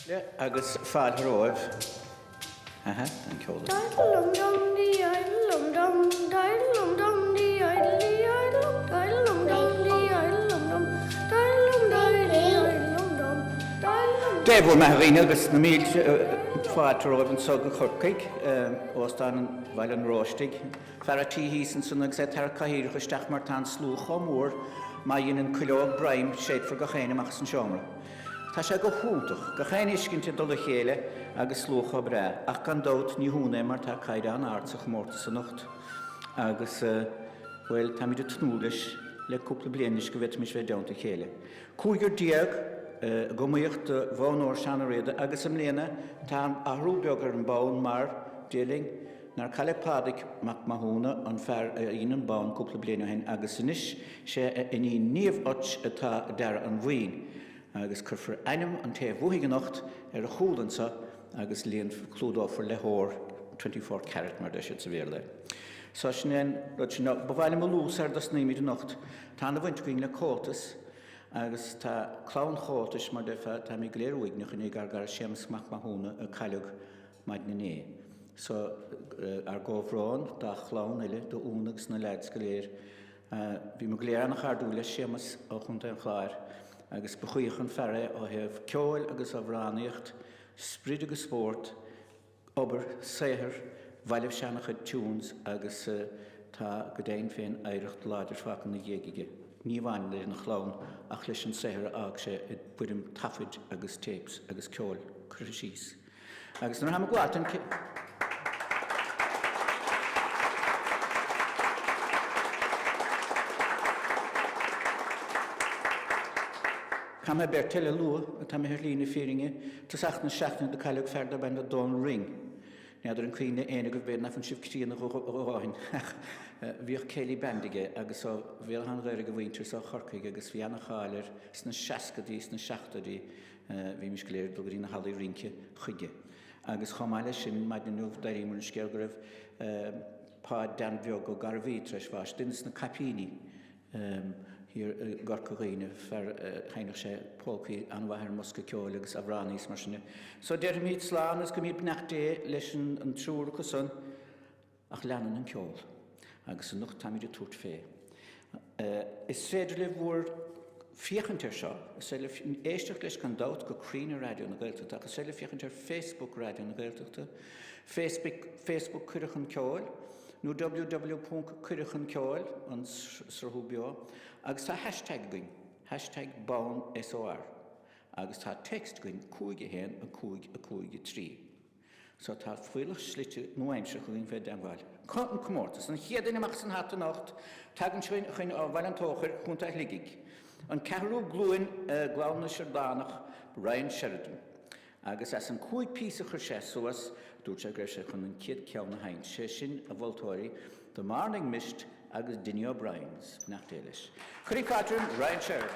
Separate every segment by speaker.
Speaker 1: Agus fáilte romhaibh. Aha, an ceol. Dé bhur mbeatha a dhaoine agus na mílte fáilte romhaibh anso go Corcaigh, Óstán Bhaile an Róistigh. Fear a' tí thíos ansan agus é ag tarrac cathaoireacha isteach mar tá an slua chomh mór má dheineann cuileog broim séidfear gach éinne amach as an seomra. Tá sé go hiontach, gach aon fheiscint ag dul a chéile agus slua chomh breá, ach gan dabht ní hionadh é mar tá caighdeán ard sa chomórtas anocht agus, bhuel, táimid ag tnúth leis le cúpla bliain anois go bhféadfaimis bheith i dteannta a chéile. 15 ag iomaíocht do bhonn óir Seán Ó Riada agus i mbliana tá athrú beag ar an bonn mar, Dia linn, nár cailleadh Pádraig Mac Mathúna, an fear a dhein an bonn cúpla bliain ó shin agus anois sé a iníon Niamh Utch atá ag dearadh an bhoinn agus cuirfear ainm an té a bhuafaidh anocht ar a chúl anso agus líon clúdófar le hór 24 carat mar deir siad sa Bhéarla. So sin é an rud sin. Now ba mhaith liom a lua sar a dtosnaímid anocht tá ana bhaint againn le Comhaltas agus tá clann Chomhaltais mar déarfá táimid go léir uaigneach i ndiaidh ár gcara Séamus Mac Mathúna a cailleadh maidin inné. So, ár gcomhbhrón dá chlann uile, do Úna agus na leaids go léir. Bhí muid go léir an-chairdiúil le Séamus ó Chontae an Chláir agus ba chuíoch an fear é ó thaobh ceoil agus amhránaíocht, sprid agus spórt, obair, saothar, bhailigh sé an-chuid tunes agus tá, go deimhin féin, oidhreacht láidir fágtha ina dhiaidh aige. Ní amháin lena chlann ach leis an saothar a fhág sé i bhfoirm taifid agus tapes agus ceoil curtha síos. Agus nuair a tháim ag gabháil an. Caithfidh mé beirt eile a lua atá imithe ar shlí na fírinne. Tosach na seachtaine do cailleadh fear darb ainm do Dónal Ring. N'fheadar an cuimhin le éinne agaibh b'fhéidir nach bhfuil sibh críonna a dhóthain ach bhíodh céilí band aige agus ó Bhéal Átha an Ghaorthaidh a mhuintir is ó Chorcaigh agus bhí ana-cháil air sna seascaidí sna seachtóidí Bhímis go léir ag dul go dtí na hallaí rince chuige. Agus chomh maith leis sin, maidin inniu d'éiríomar an scéal go raibh Páid Dan Bheag Ó Gairbhí tar éis bháis, duine de na caipíní thiar i gCorca Dhuibhne, fear a sheinneadh sé polcaí an-mhaith ar an mbosca ceoil agus amhránaí is mar sin de. So déarfaimid slán agus go mbíodh beannacht Dé leis an triúr acu san. Ach leanann an ceol, agus anocht táimid ag tabhairt fé. Is féidir libh bhur féachaint air seo, is féidir libh éisteacht leis gan dabht go cruinn ar Raidió na Gaeltachta, ach is féidir libh féachaint ar Facebook Raidió na Gaeltachta, Facebook, Facebook Cuireadh Chun Ceoil, nó www ponc Cuireadh Chun Ceoil, an sruthú beo, agus tá hashtag againn, hashtag bonn SOR, agus tá text againn 5 1 5 5 3. So tá fuílleach slite nua-aimseartha againn fé dteangmháil. An comórtas. An chéad duine amach as an hata anocht, tagann sé chugainn ó Bhaile an Tóchair, Contae Shligigh. An ceathrú glúin i gclann na Seireadánach, Ryan Sheridan. Agus as an 5 píosa a chuir sé suas, dúirt sé go raibh sé chun an chéad ceann a sheinnt, sé sin, a mholtóirí, The Morning Mist agus Dinny O'Brien's. Beannacht Dé leis. Cuireadh fáilte roimh Ryan Sheridan.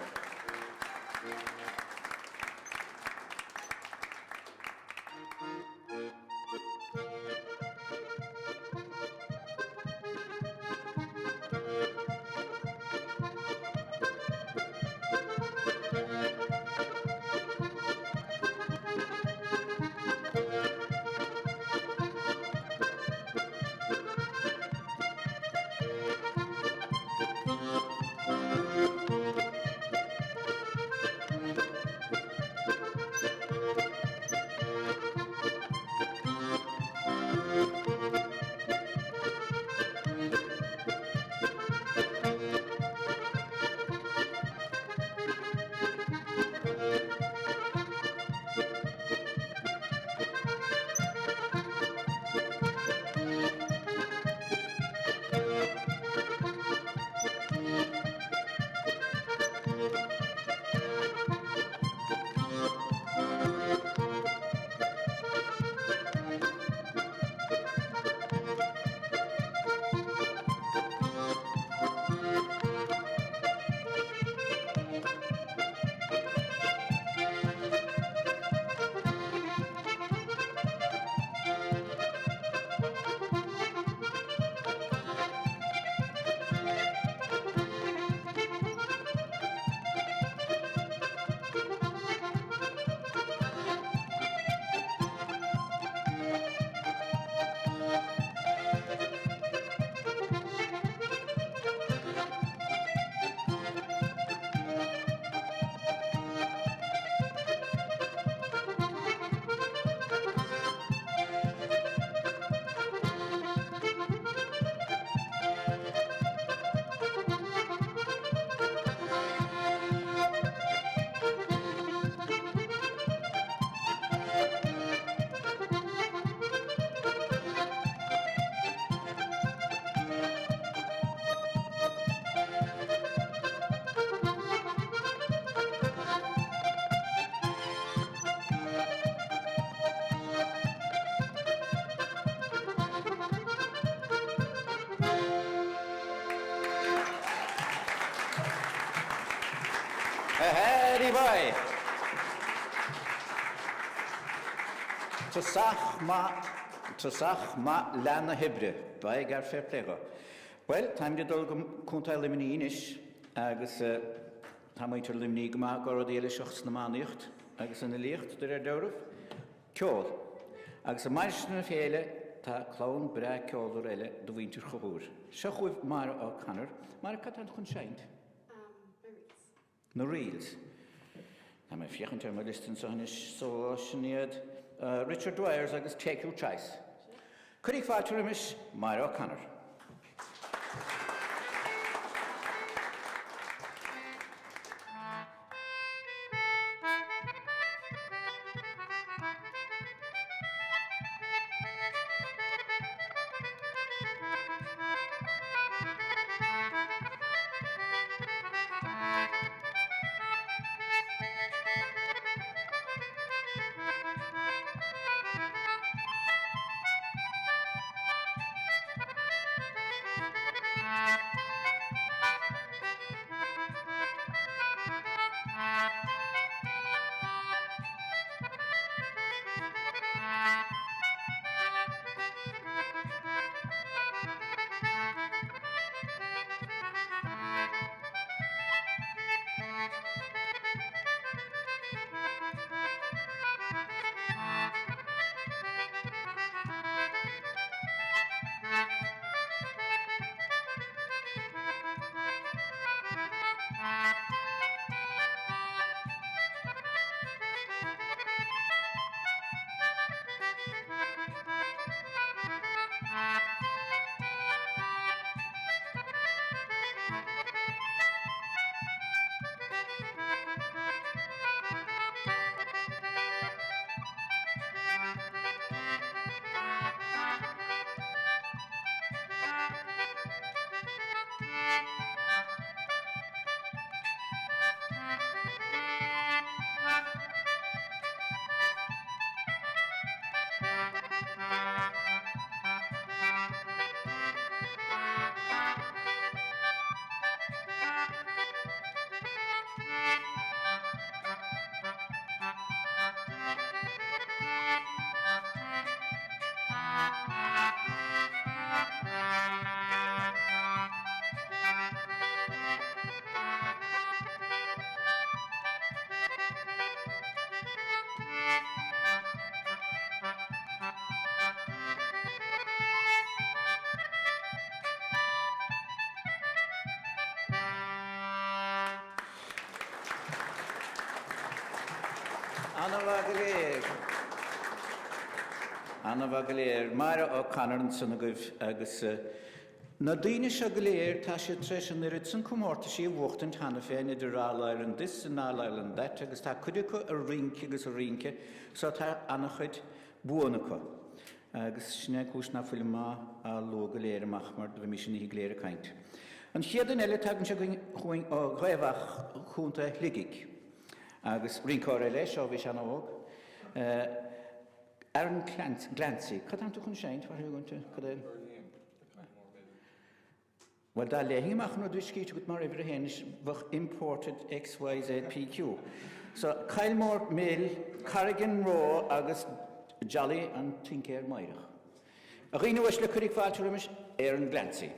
Speaker 1: Harry boy! Tosach maith, tosach maith leath na hoibre. Ba gar fair play dho. Bhuel, táimid ag dul go Contae Luimnigh anois agus tá muintir Luimnigh go maith go rudaí eile seachas an iománaíocht agus an fhilíocht, de réir dealraimh. Ceol. Agus i Mainistir na Féile tá clann breá ceolmhar eile de mhuintir Chonchúir. Seo chugaibh Máire O'Connor. Máire, cad tá tú chun seinnt?
Speaker 2: Na Reels.
Speaker 1: Na Reels. Tá mé ag féachaint ar mo liosta anseo anois so sin iad Richard Dwyers agus Take Your Choice. Cuirig fáilte roimis Máire O'Connor. Ana-mhaith go léir. Ana-mhaith go léir. Máire O'Connor ansan agaibh agus na daoine seo go léir tá siad tar éis an oiread san comórtaisí a bhuachtaint cheana féin idir All Ireland this and All Ireland that agus tá cuid acu ag rince agus ag rince so tá ana-chuid buanna acu. Agus sin é an cúis ná fuilim á lua go léir amach mar do bheimis an oíche go léir ag caint. An chéad duine eile tagann sé chugainn ó Ghaibheach, Contae Shligigh. Agus rinceoir eile é seo, bhí sé an-óg. Aaron Glancy. Cad tá tú chun seinnt? What are you going to, cad é? Bhuel, dá léifinn amach an rud a bhí scríte agat mar uimhir a haon, bheadh imported XYZPQ. So, Kylemore Mill, Carrigan Row agus Jolly an Tincéir Meidhreach. A dhaoine uaisle, cuirig fáilte roimis Aaron Glancy.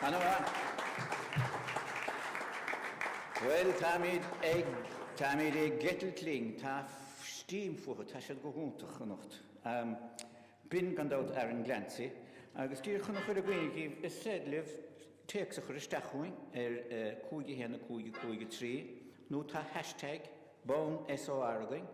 Speaker 1: Ana-mhaith. Bhuel, táimid ag, táimid ag eitilt linn. Tá steam fúthu, tá siad go hiontach anocht. B'in, gan dabht, Aaron Glancy. Agus díreach chun a chur i gcuimhne dhaoibh, is féidir libh téacs a chur isteach chugainn ar 5 1 5 5 3 nó tá hashtag Bonn SOR againn,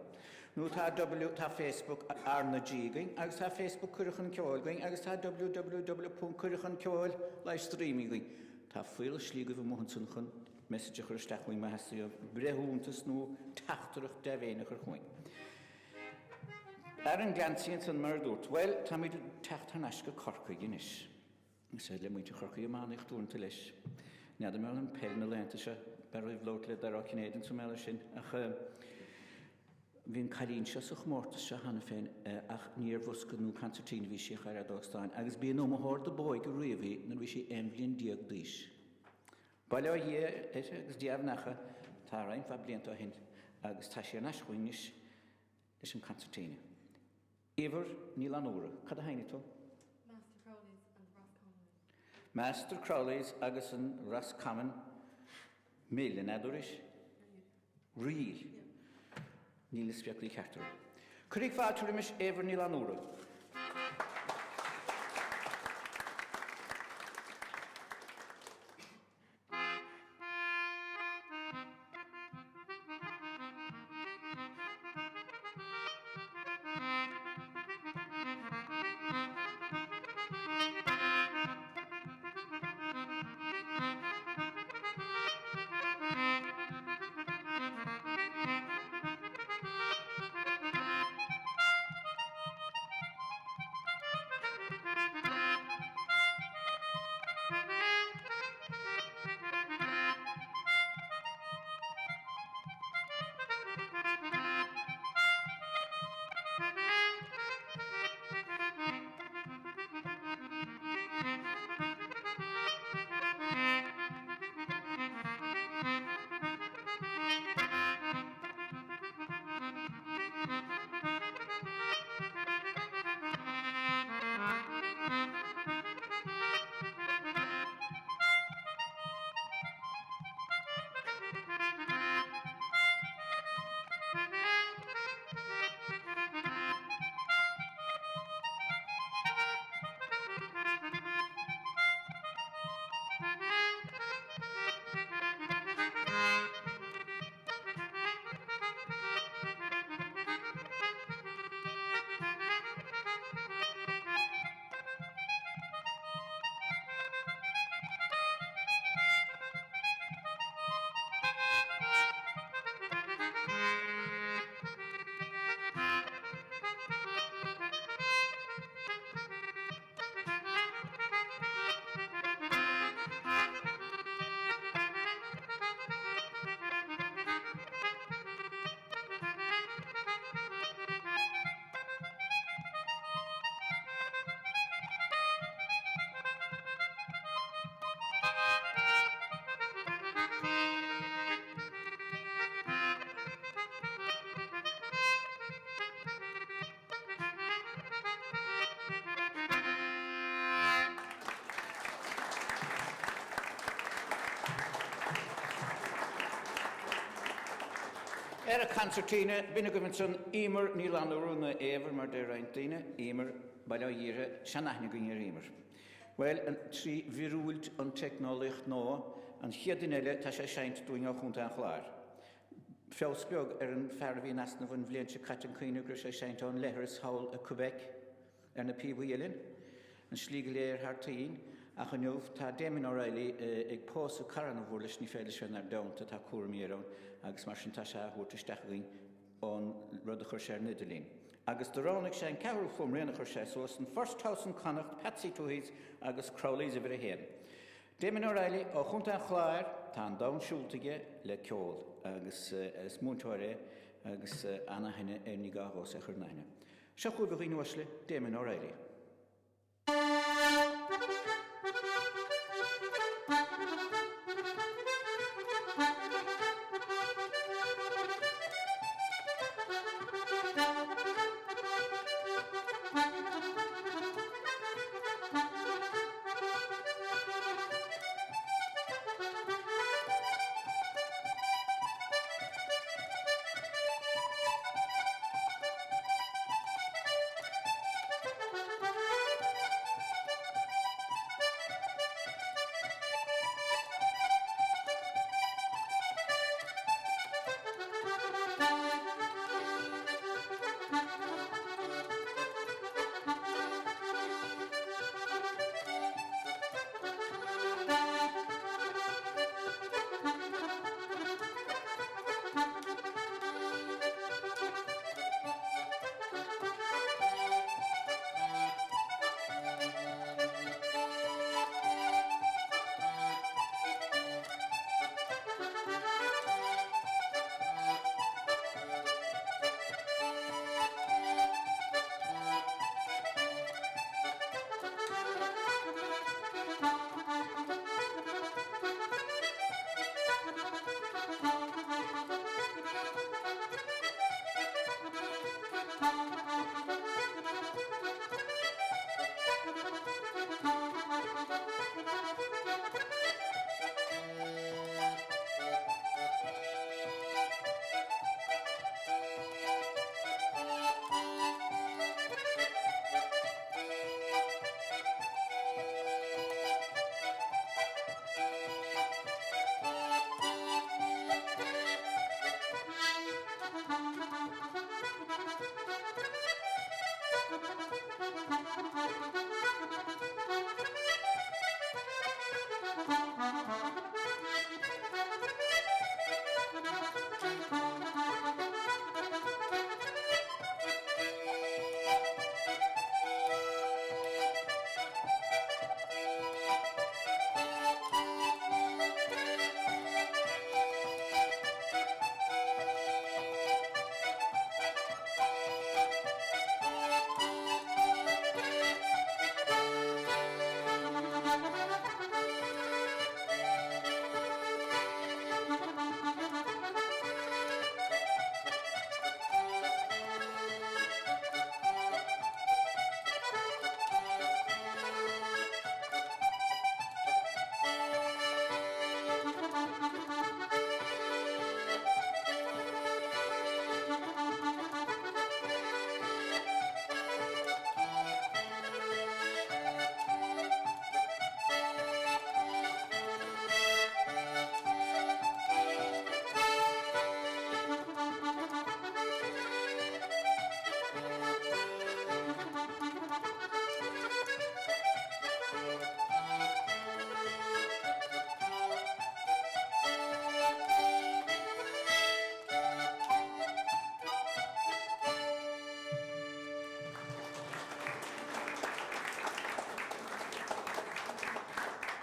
Speaker 1: nó tá W, tá Facebook R na G againn, agus tá Facebook Cuireadh Chun Ceoil againn, agus tá www ponc Cuireadh Chun Ceoil live streaming againn. Tá fuíoll slí agaibh amuigh ansan chun message a chur isteach chugainn má theastaíonn uaibh breithiúntas nó teachtaireacht dea-mhéine a chur chugainn. Aaron Glancy ansan mar a dúrt. Bhuel, táimid ag teacht thar n-ais go Corcaigh anois. Is féidir le muintir Chorcaí iománaíocht uaireanta leis. N'fheadar mar an peil na laethanta seo, b'fhearr dhaoibh labhairt le Dara Ó Cinnéide ansan mar gheall air sin, ach bhí an cailín seo sa chomórtas seo cheana féin ach ní ar bhosca nó concertina a bhí sí ach ar fheadóg stáin agus b'í an iomaitheoir do b'óige riamh í nuair a bhí sí 11 bhliain d'aois. Bail ó Dhia uirthi agus Dia-bheannacht, tá roinnt mhaith blianta ó shin agus tá sí ar n-ais chugainn anois leis an concertina. Eimhear Ní Fhlannúra, cad a sheinnfidh tú?
Speaker 2: Master Crowley's and the Roscommon Mill.
Speaker 1: Master Crowley's agus an Roscommon Mill, an ea a dúrais? Reel. Níl na spéaclaí ceart orm. Cuirig fáilte roimis Eimhear Ní Fhlannúra. Ar an concertina, b'in agaibh ansan Emer Ní Fhlannúra nó Éibhear mar deir roinnt daoine, Emer, bail ó Dhia uirthi, seanaithne againn ar Emer. Bhuel, trí mhíorúilt an teicneolaíocht nua, an chéad duine eile, tá sé ag seinnt dúinn ó Chontae an Chláir. Feabhas beag ar an fear a bhí in easnamh an bhliain seo caite an cuimhin go raibh sé ag seinnt ón leithreas thall i Quebec ar na píobaí uilleann, an slí go léir thar toinn, ach inniu tá Damien O'Reilly ag pósadh cara ana-mhór leis, ní féidir leis bheith inár dteannta, tá cúraimí air ann agus mar sin tá sé á thabhairt isteach againn ón rud a chuir sé ar an idirlíon. Agus do roghnaigh sé an ceathrú fuaimrian a chuir sé suas, an First House in Connacht, Patsy Touhey's agus Crowley's uimhir a haon. Damien O'Reilly ó Chontae an Chláir, tá an domhan siúlta aige le ceol agus is múinteoir é agus an-aithne air ní gá dhomhsa é a chur in aithne. Seo chugaibh a dhaoine uaisle, Damien O'Reilly.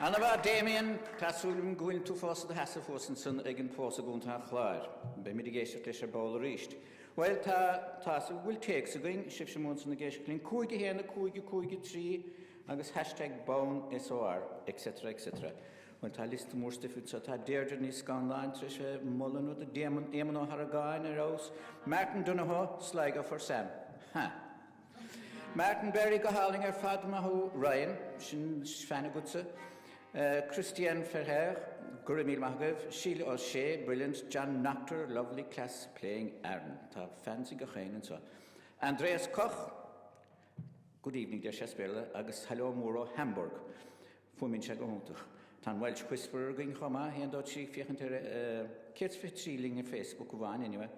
Speaker 1: Ana-mhaith, Damien, tá súil agam go bhfuil tú fós i do sheasamh thuas ansan ag an pósadh i gContae an Chláir. Beimid ag éisteacht leis ar ball arís. Bhuel, tá, tá, an bhfuil téacs againn, sibhse amuigh ansan ag éisteacht linn, 5 1 5 5 3 agus hashtag bonn SOR, etc etc. Bhuel, tá liosta mór stuif anseo, tá Deirdre Ní Scanláin tar éis a moladh an rud, Éamonn, Éamonn Ó hArgáin ar fheabhas, Martin Donohoe, Sligo for Sam. Ha! Martin Berry go hálainn ar fad, maith thú Ryan, sin fan agatsa. Christiane Ferrer, go raibh míle maith agaibh. Síle O'Shea, brilliant. John Noctor, lovely class playing Aaron. Tá fans ag gach éinne anseo. Andreas Koch, good evening deir sé as Béarla agus hello mór ó Hamburg. Fuaimíonn sé go hiontach. Tá an Welsh Whisperer againn chomh maith, 1, 2, 3, féachaint ar 123 linn ar Facebook amháin, anyway.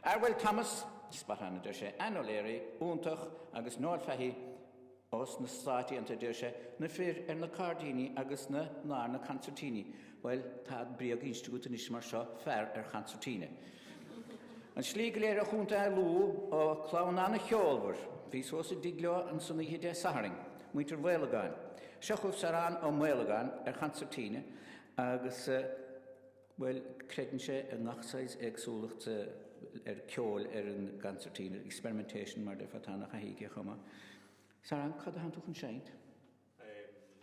Speaker 1: Arwel Thomas, spot on a deir sé, Ann O'Leary, iontach, agus Noel Fahey ós na Stáit Aontaithe a deir sé, na fir ar na cairdíní agus na mná ar na consairtíní. Bhuel, tá bréag inste agat anois mar seo fear ar chonsairtíne. An slí go léir ó Chontae Lú ó clann an-cheolmhar. Bhíos thuas i dtigh leo ansan oíche Dé Sathairn, muintir Mhaolagáin. Seo chugaibh Sarán Ó Maolagáin ar chonsairtíne agus, bhuel, creideann sé i ngach saghas éagsúlacht ar ceoil ar an gconsairtíne, experimentation mar déarfá, tá ana-thaithí aige chomh maith. Sarán, cad atánn tú chun seinnt?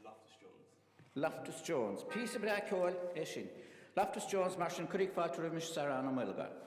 Speaker 3: Loftus Jones.
Speaker 1: Loftus Jones. Píosa breá ceoil é sin. Loftus Jones, mar sin, cuirig fáilte roimis Sarán Ó Maolagáin.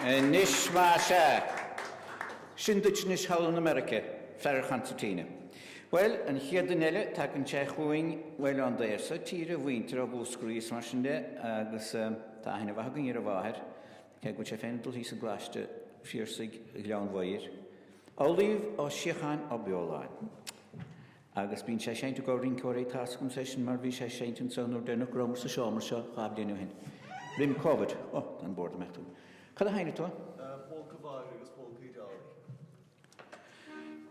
Speaker 1: Anois más ea, sin duit anois Howlin' America, fear an choncertina. Bhuel, an chéad duine eile, tagann sé chugainn, bhuel, ón dtaobh seo tíre, a mhuintir ó Mhúscraí is mar sin de, agus tá aithne mhaith againn ar a mháthair, cé go bhfuil sé féin ag dul thíos i gColáiste Phiarsaigh Ghleann Mhoir. Amhlaoibh Ó Síocháin Ó Beoláin. Agus bíonn sé ag seinnt i gcomhair rinceoirí, tá's agamsa é sin mar bhí sé ag seinnt anseo an uair deireanach go rabhamar sa seomra seo 2 bhliain ó shin. Roim Covid. Ó, tá an bord imeacht uaim. Cad a sheinnfidh tú?
Speaker 4: Polca Mháire agus Polca Uí Dálaigh.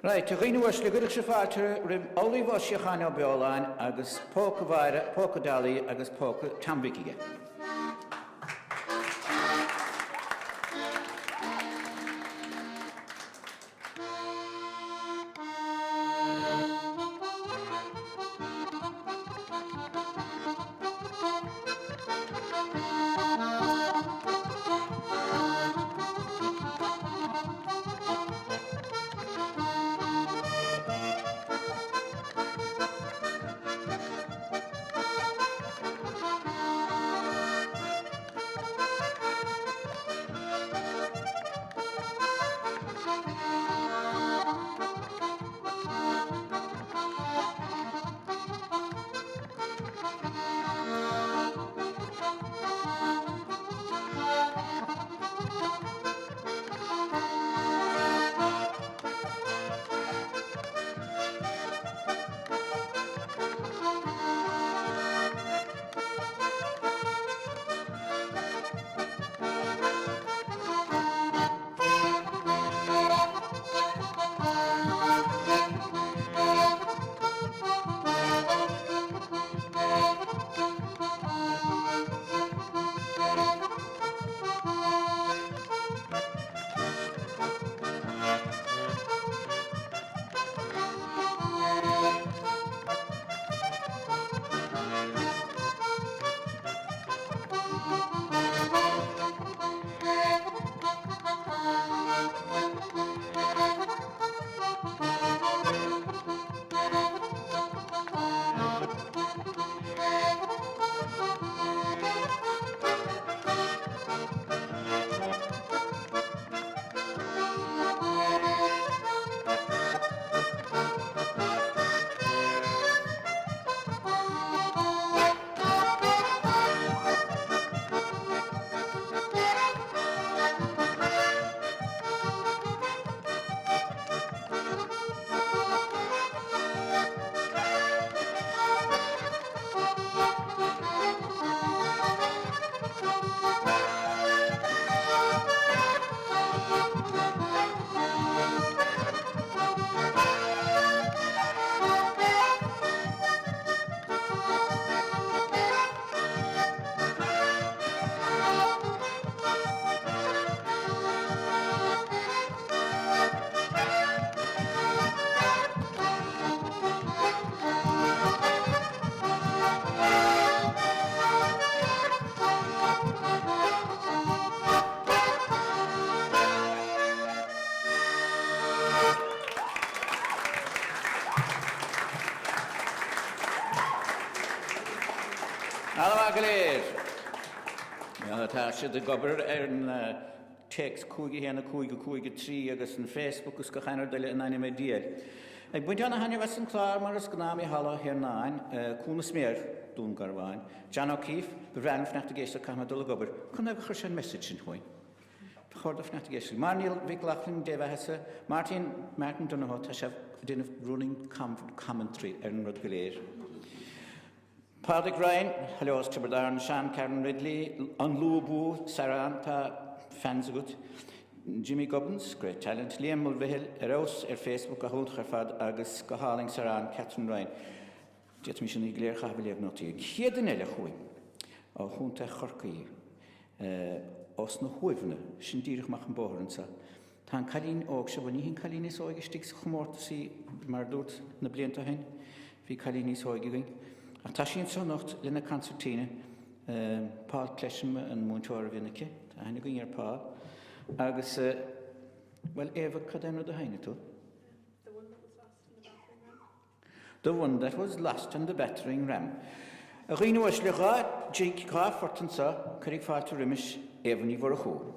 Speaker 1: Right, a dhaoine uaisle, cuireadh sibh fáilte roimh Amhlaoibh Ó Síocháin Ó Beoláin agus Póca Mháire, Póca Dolly agus Póca Tom Mhic aige. Ana-mhaith go léir! Tá siad ag obair ar an téacs 5 1 5 5 3 agus an Facebook agus gach aon rud eile in ainm a diail. Ag baint ana-thaitneamh as an clár mar is gnáth Mícheál Ó hIarnáin, Cuan na Sméar, Dún Garbhán, John O'Keeffe, ba bhreá liom fanacht ag éisteacht caithfidh mé dul ag obair. Conas a chuir sé an message sin chugainn? Ba chóir dó fanacht ag éisteacht. Máire Mhic Lochlainn, Dé bheathasa, Martin, Martin Donohoe, tá sé ag déanamh running commentary ar an rud go léir. Pádraig Ryan, hello as Tiobraid Árann, Seán Karen Ridley, An Lúbú, Sarah, tá fans agat. Jimmy Gubbins, great talent, Liam Mulvihill, ar fheabhas ar Facebook, go hiontach ar fad agus go hálainn Sarah, Catherine Ryan. D'fhéadfaimis iad go léir a chaitheamh ag léamh nótaí. An chéad duine eile chugainn ó Chontae Chorcaí, ós na hUaimheanna, sin díreach amach an bóthar anseo. Tá an cailín óg seo, bhuel ní hí an cailín is óige istigh sa chomórtas í, mar a dúrt na blianta ó shin, bhí cailín níos óige againn. Ach tá sí anseo anocht lena concertina. Paul Clesham an múinteoir a bhíonn aici, tá aithne againn ar Paul. Agus, bhuel, Éabha, cad é an rud a sheinnfidh tú?
Speaker 2: The one that was lost in the battering ram.
Speaker 1: The one that was lost in the battering ram. A dhaoine uaisle, 2 jig, 2 phort anseo, cuirig fáilte roimis Éabha Ní Mhurchú.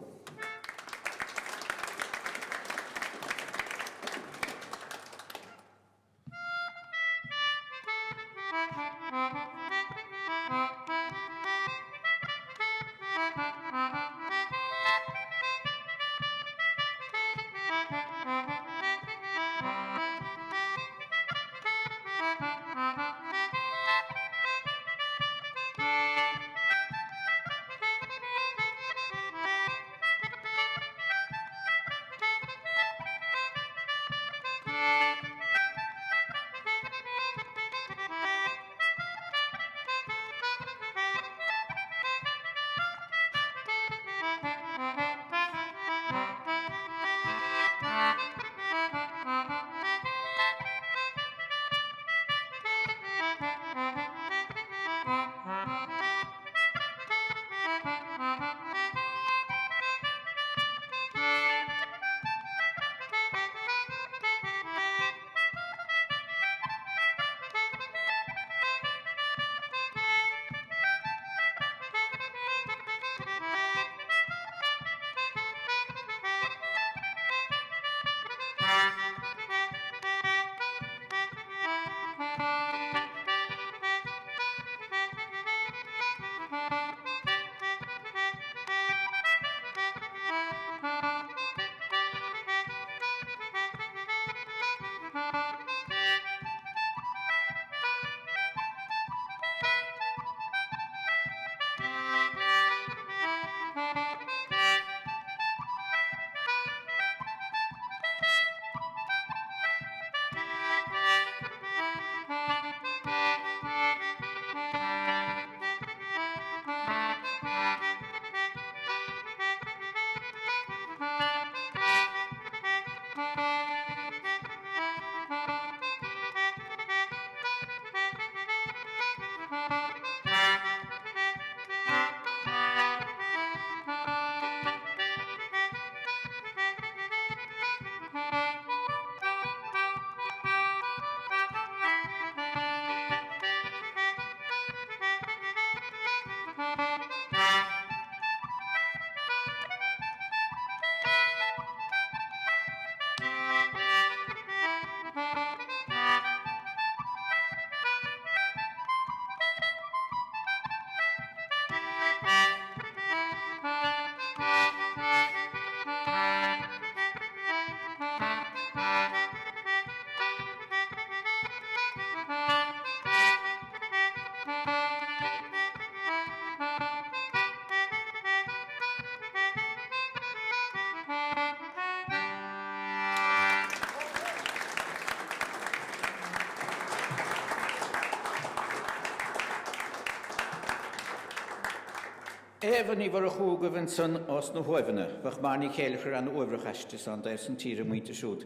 Speaker 1: Éabha Ní Mhurchú agaibh ansan ós na hUaimheanna. Bheadh Máire Ní Chéileachair ana-uaibhreach aisti is ann dóibh san tír a muintir siúd.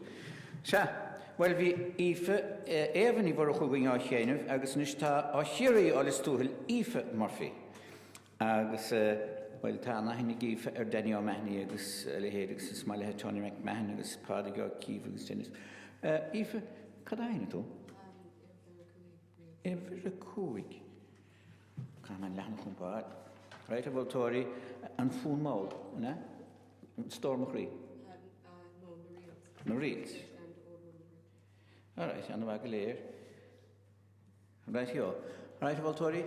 Speaker 1: Sea, bhuel bhí Aoife, Éabha Ní Mhurchú againn á sheinm agus anois tá ó Chiarraí ó Lios Tuathail Aoife Murphy. Agus, bhuel, tá an-aithne ag Aoife ar Danny O'Mahony agus a leithéid agus is maith léi Tony McMahon agus Pádraig Ó Cíobháin agus Dennis. Aoife, cad a sheinneann tú? Uimhir a 5. Caithfidh mé an leathanach a iompar. Right, a mholtóirí, an fonn mall, an ea? Stór mo chroí. Na Reels. All right, an-mhaith go léir. Right-io. Right, a mholtóirí.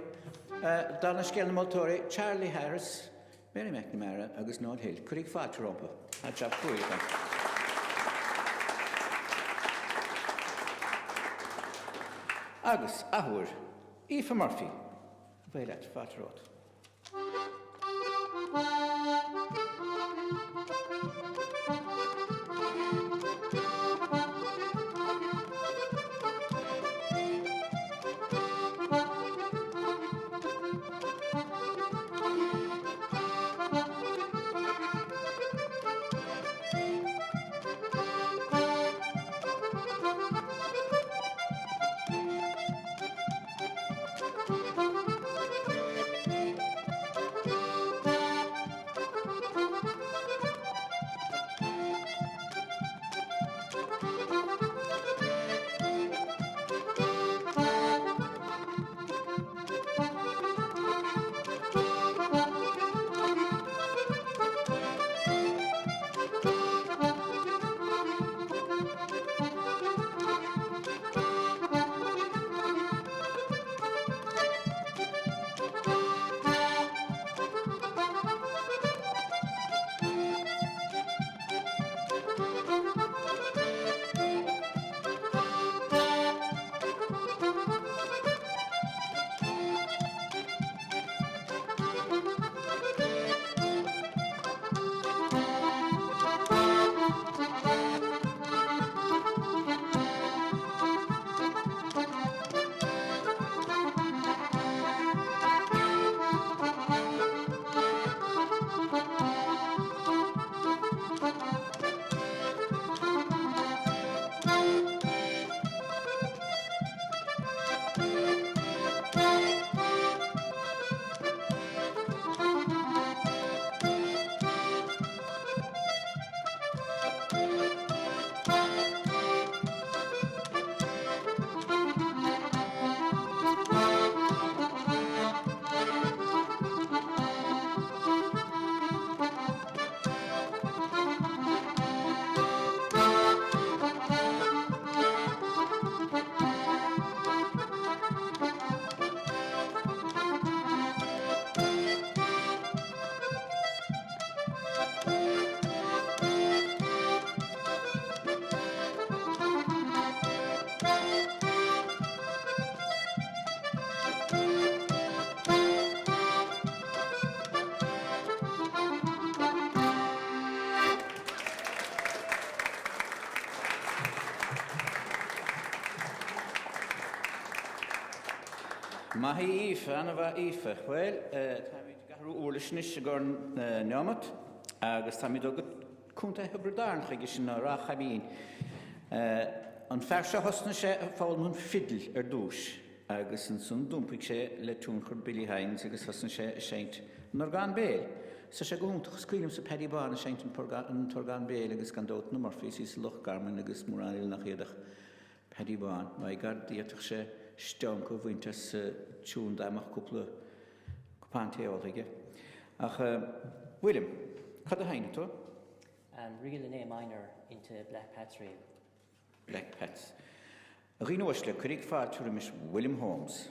Speaker 1: Dála scéal na moltóirí, Charlie Harris, Mary McNamara agus Noel Hill. Cuirig fáilte rompu. Tá jab cruaidh acu. Agus, athuair, Aoife Murphy. Abhae leat, fáilte romhat. Maith í Aoife, an-mhaith Aoife. Bhuel, táimid ag athrú uirlis anois i gcomhair neomat agus táimid ag dul go Contae Thiobraid Árann chuige sin, nó Ráth Chairn. An fear seo thosnaigh sé ag foghlaim an fidil ar dtúis agus ansan d'iompaigh sé le tionchar Billy Hynes agus thosnaigh sé ag seinnt an orgán béil. Tá sé go hiontach, is cuimhin liomsa Paddy Bán ag seinnt an t-orgán béil agus gan dabht na Murphys thíos i Loch Garman agus mórán eile nach iad ach Paddy Bán, My God, d'fhéadfadh sé stanc a bhaint as tiún dá mbeadh cúpla cupán tae óltha aige. Ach, William, cad a sheinnfidh tú?
Speaker 5: Ríl in A minor into Black Pat's Reel.
Speaker 1: Black Pat's. A dhaoine uaisle, cuirig fáilte roimis William Holmes.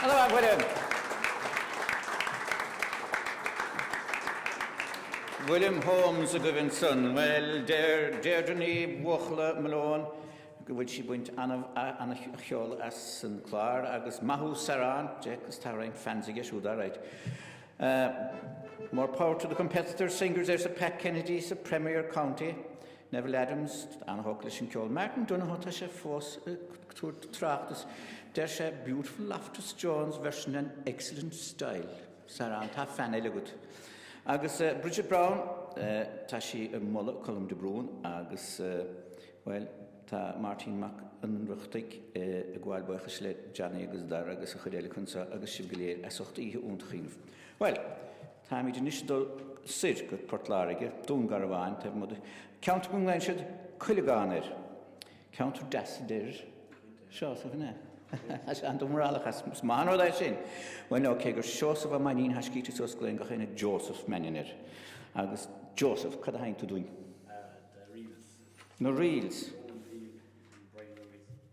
Speaker 1: Ana-mhaith, William! William Holmes agaibh ansan. Bhuel, deir Deirdre Ní Bhuachalla Malone go bhfuil sí ag baint an-cheol as an clár agus maith thú Sarán, agus tá roinnt fans aige siúd, alright. More power to the competitors, singers arsa Pat Kennedy sa Premier County. Neville Adams, an-thógtha leis an ceol. Martin Donohoe, tá sé fós ag tabhairt tráchtas. Deir sé, Beautiful Loftus Jones version and excellent style. Sarán, tá fan eile agat. Agus Bridget Brown, tá sí ag moladh Colm de Brún agus, bhuel, tá Máirtín Mac Ionnrachtaigh ag gabháil buíochais le Johnny agus Dara agus an chuid eile acu anseo agus sibh go léir as ucht oíche iontach a dhéanamh. Bhuel, táimid anois ag dul soir go Port Láirge, Dún Garbhán, taobh amuigh de, ceantar go nglaonn siad Cuileagán air. Ceantar deas a deir Seosamh, an ea? Tá tú morálach as. Is maith an rud é sin. Bhuel now, cé gur Seosamh Ó Mainnín thaiscíte suas glaonn gach éinne Joseph Mannion air. Agus Joseph, cad a sheinn tú dúinn?
Speaker 3: The Reels.
Speaker 1: Na Reels.
Speaker 3: Stone in the Field and Brian Rooney's.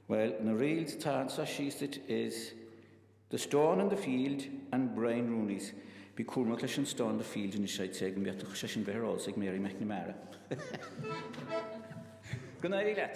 Speaker 1: Bhuel, na Reels atá anseo síos duit is The Stone in the Field and Brian Rooney's. Bí cúramach leis an Stone in the Field anois, I'd say, go bhféadfadh sé sin bheith ar eolas ag Mary McNamara. Go n-éirí leat!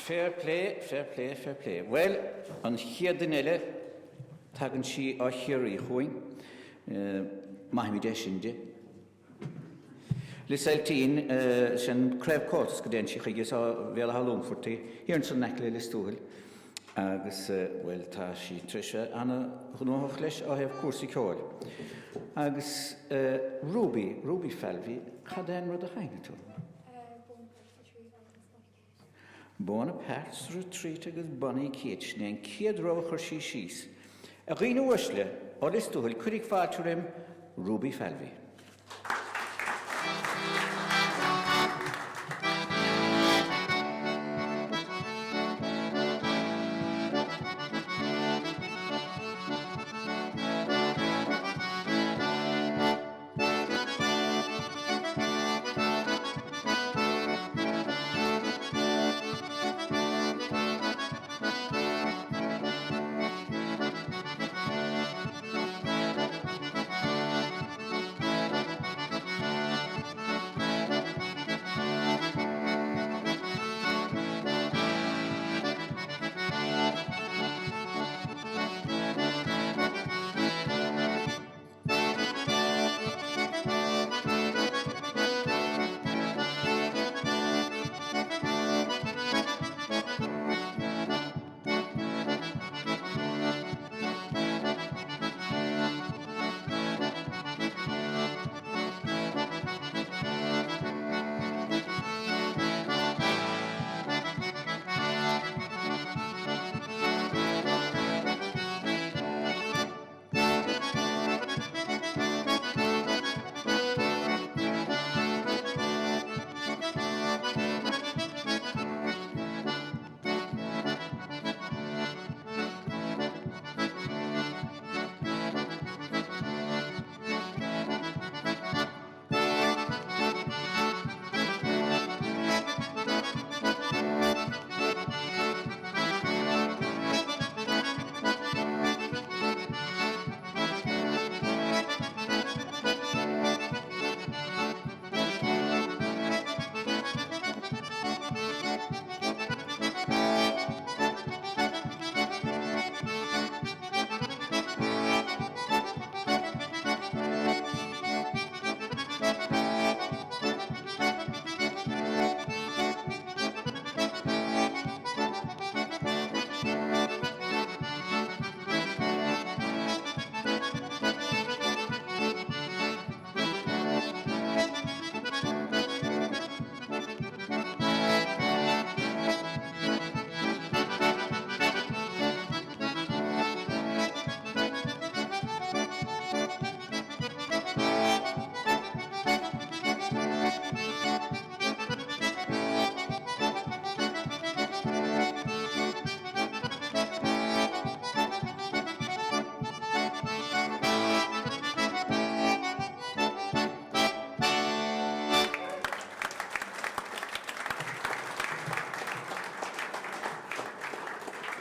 Speaker 1: Fair play, fair play, fair play. Bhuel, an chéad duine eile, tagann sí ó Chiarraí chugainn. Maithimid é sin di. Lios Eiltín, sin Craobh Comhaltas go dtéann sí chuige, is ó Bhéal Átha Longfoirt í, thiar ansan in aice le Lios Tuathail. Agus, bhuel, tá sí tar éis bheith ana-ghnóthach leis ó thaobh cúrsaí ceoil. Agus Ruby, Ruby Falvey, cad é an rud a sheinnfidh tú?
Speaker 2: Bonaparte's
Speaker 1: Retreat agus Bonnie Kate. Bonaparte's Retreat agus Bonnie Kate, sin é an chéad rogha a chuir sí síos. A dhaoine uaisle, ó Lios Tuathail, cuirig fáilte roim Ruby Falvey.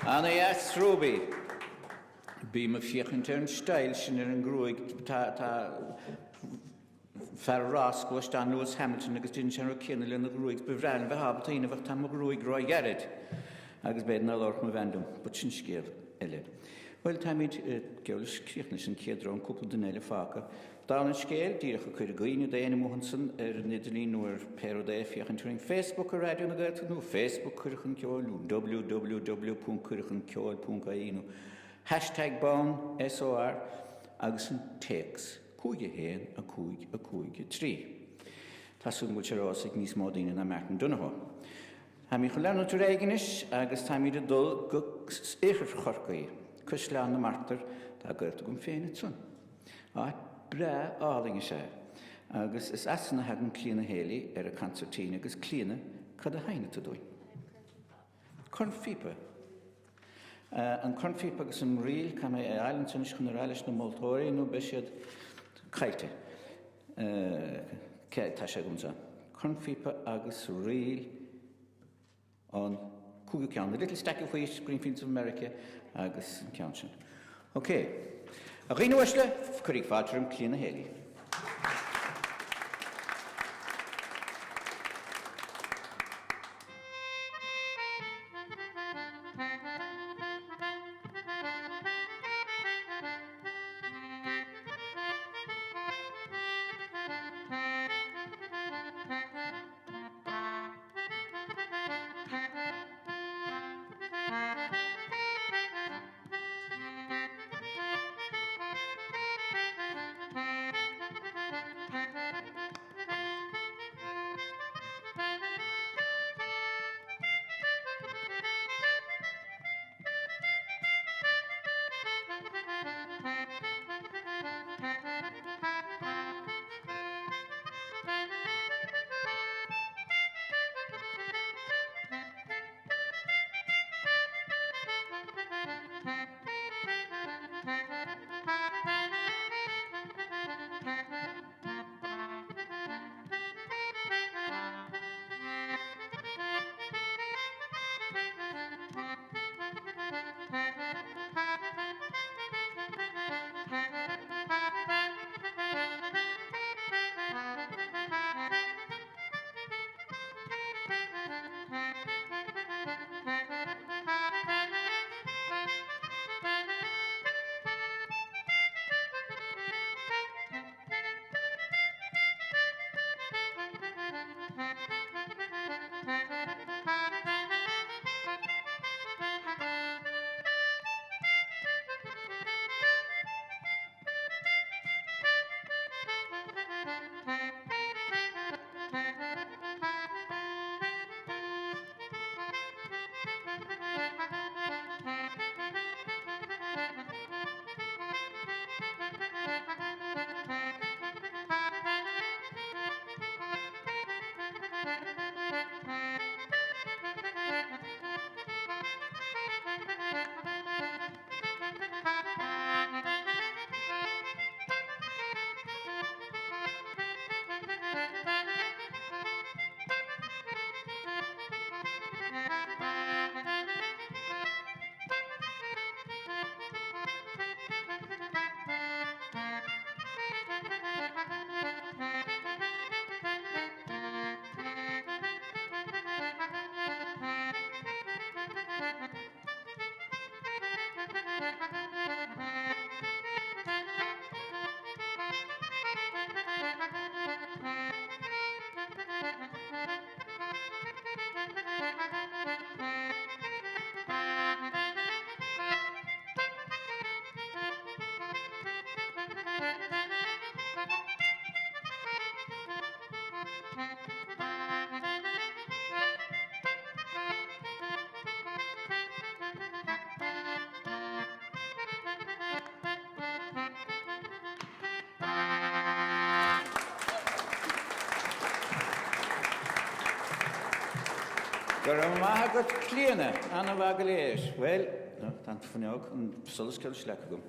Speaker 1: Ana dheas Ruby. Bím ag féachaint ar an style sin ar an ngruaig. Tá tá fear rás gluaisteán Lewis Hamilton agus déanann sé an rud céanna lena ghruaig. Ba bhreá liom bheith ábalta a dhéanamh ach tá mo ghruaig róghairid agus b'fhéidir ná labharfadh mo bhean liom. But sin scéal eile. Bhuel, táimid geall leis críochnaithe leis an chéad rang, cúpla duine eile fágtha. Dála an scéil, díreach ag cur i gcuimhne d'éinne amuigh ansan ar an idirlíon nó ar pé rud é, féachaint orainn Facebook ar Raidió na Gaeltachta nó Facebook Cuireadh Chun Ceoil nó www.cuireadhchunceoil.ie nó hashtag bán SOR agus an téacs 5 1 5 5 3. Tá súil agam go bhfuil sé ar eolas ag níos mó daoine ná Martin Donohoe. Táimid chun leanúint ar aghaidh anois agus táimid ag dul go oirthear Chorcaí, Caisleán na Martar, tá gaolta agam féin ansan. Áit breá álainn is ea. Agus is as san a thagann Clíona Haley ar an concertina agus Clíona, cad a sheinnfidh tú dúinn? Cornphíopa. An cornphíopa agus an ríl, caithfidh mé é a fháil ansan anois chun a rá leis na moltóirí nó beidh siad caillte. Tá sé agam anseo. Cornphíopa agus ríl. An cúigiú ceann, The Little Stack of Wheat, Green Fields of America agus an ceann sin. Ok. A dhaoine uaisle, cuiríg fáilte roimh Clíona Haley. Go raibh maith agat Clíona, an-mhaith go léir. Bhuel, tá an fuinneog, an solas geall leis leagtha agam.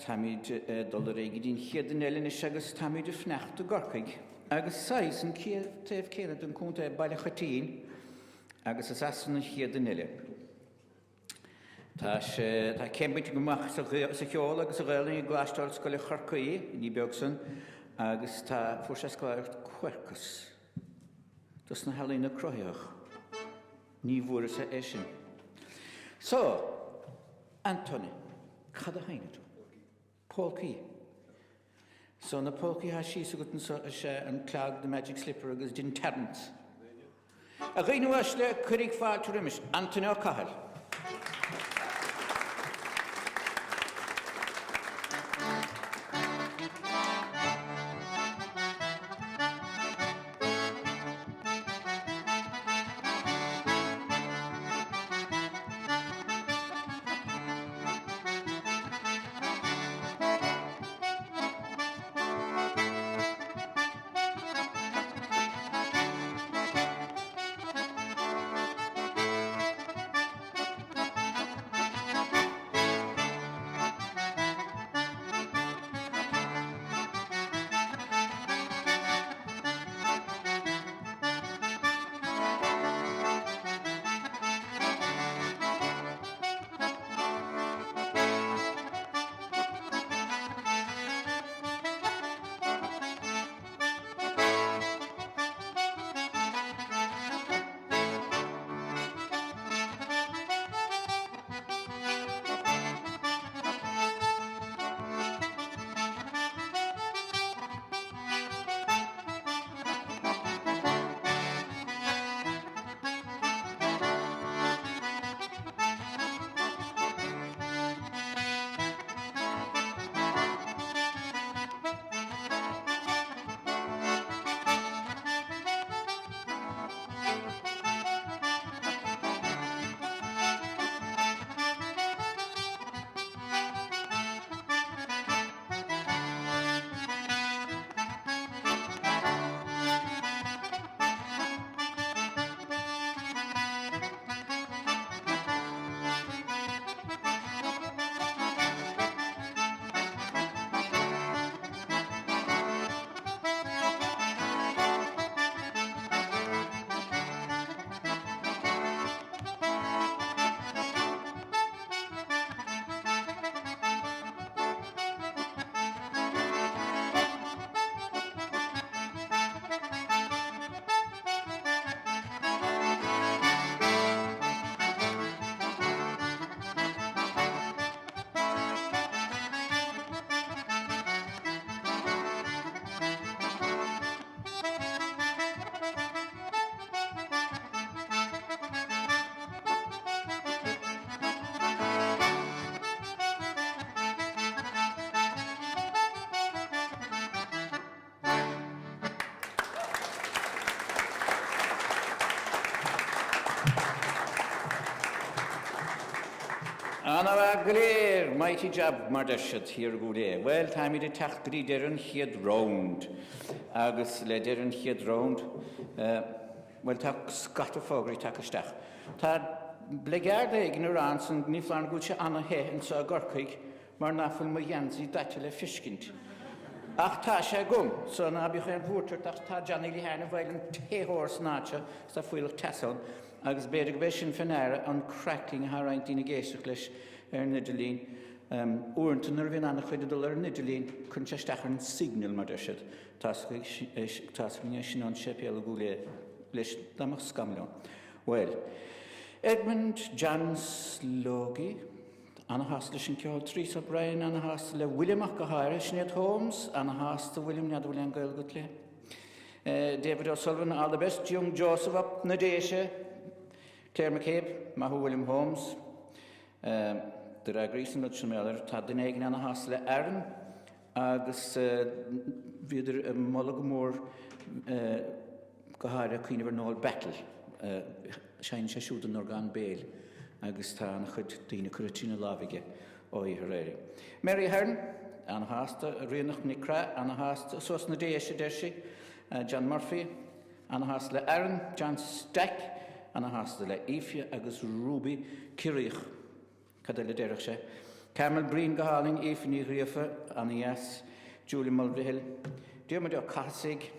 Speaker 1: Táimid ag dul ar aghaidh go dtí an chéad duine eile anois agus táimid ag fanacht i gCorcaigh. Agus saghas an taobh céanna den chontae, Baile Choitín, agus is as san an chéad duine eile. Tá sé, tá céim bainte amach sa cheol agus sa Ghaelainn i gColáiste Ollscoile Chorcaí, ní beag san, agus tá, fuair sé scoláireacht Quercus dos na healaíona cruthaitheach. Ní bhfuaireas-sa é sin. So, Antaine, cad a sheinnfidh tú? Polcaí. So na polcaí atá síos agat anseo is ea an Clog, The Magic Slipper agus Din Terence. A dhaoine uaisle, cuirig fáilte roimis, Antaine Ó Cathail. Ana-mhaith go léir! Mighty job, mar deir siad thiar i gCúil Aodha. Bhuel, táimid ag teacht go dtí deireadh an chéad round. Agus le deireadh an chéad round, bhuel, tá scata fógraí tagtha isteach. Tá bligeard éigin ag rá ansan, ní foláir nó go bhfuil sé ana-the anseo i gCorcaigh, mar ná fuil mo gheansaí daite le fiscint. Ach tá sé agam, so ná bíodh aon bhuairt ort ach tá Johnny Lehane i bhfeighil an téitheoir san áit seo is tá fuíollach teasa ann agus b'fhéidir go b'é sin fé ndeara an crackling atá roinnt daoine ag éisteacht leis ar an idirlíon. Uaireanta nuair a bhíonn an-chuid ag dul ar an idirlíon cuireann sé isteach ar an signal mar deir siad. Tá's againn é sin ón séipéal i gCúil Aodha leis dá mbeadh scamaill ann. Bhuel, Edmund John Slogie. Ana-shásta leis an ceol. Teresa O'Brien, ana-shásta le William ach go háirithe. Sinéad Holmes, ana-shásta William, n'fheadar bhfuil aon gaol agat léi. David O'Sullivan, all the best. Young Joseph up na Déise. Claire McCabe, maith thú William Holmes. D'fhreagraíos an rud sin mar gheall air. Tá duine éigin ana-shásta le Aaron agus bhíodar ag moladh go mór go háirithe cuimhneamh ar Noel Battle. Seinneann sé siúd an orgán béil agus tá an-chuid daoine curtha trína láimh aige ó Iarthar Éireann. Mary Ahern, an-shásta. Ríonach Nic Craith, an-shásta. Suas na Déise, a deir sí. John Murphy, an-shásta le Aaron. John Stack, an-shásta le Aoife agus Ruby Ciarraíoch. Cad eile a déarfadh sé? Carmel Breen go hálainn, Aoife Ní Ghríofa, an-dheas, Julie Mulvihill, Diarmuid Ó Cathasaigh.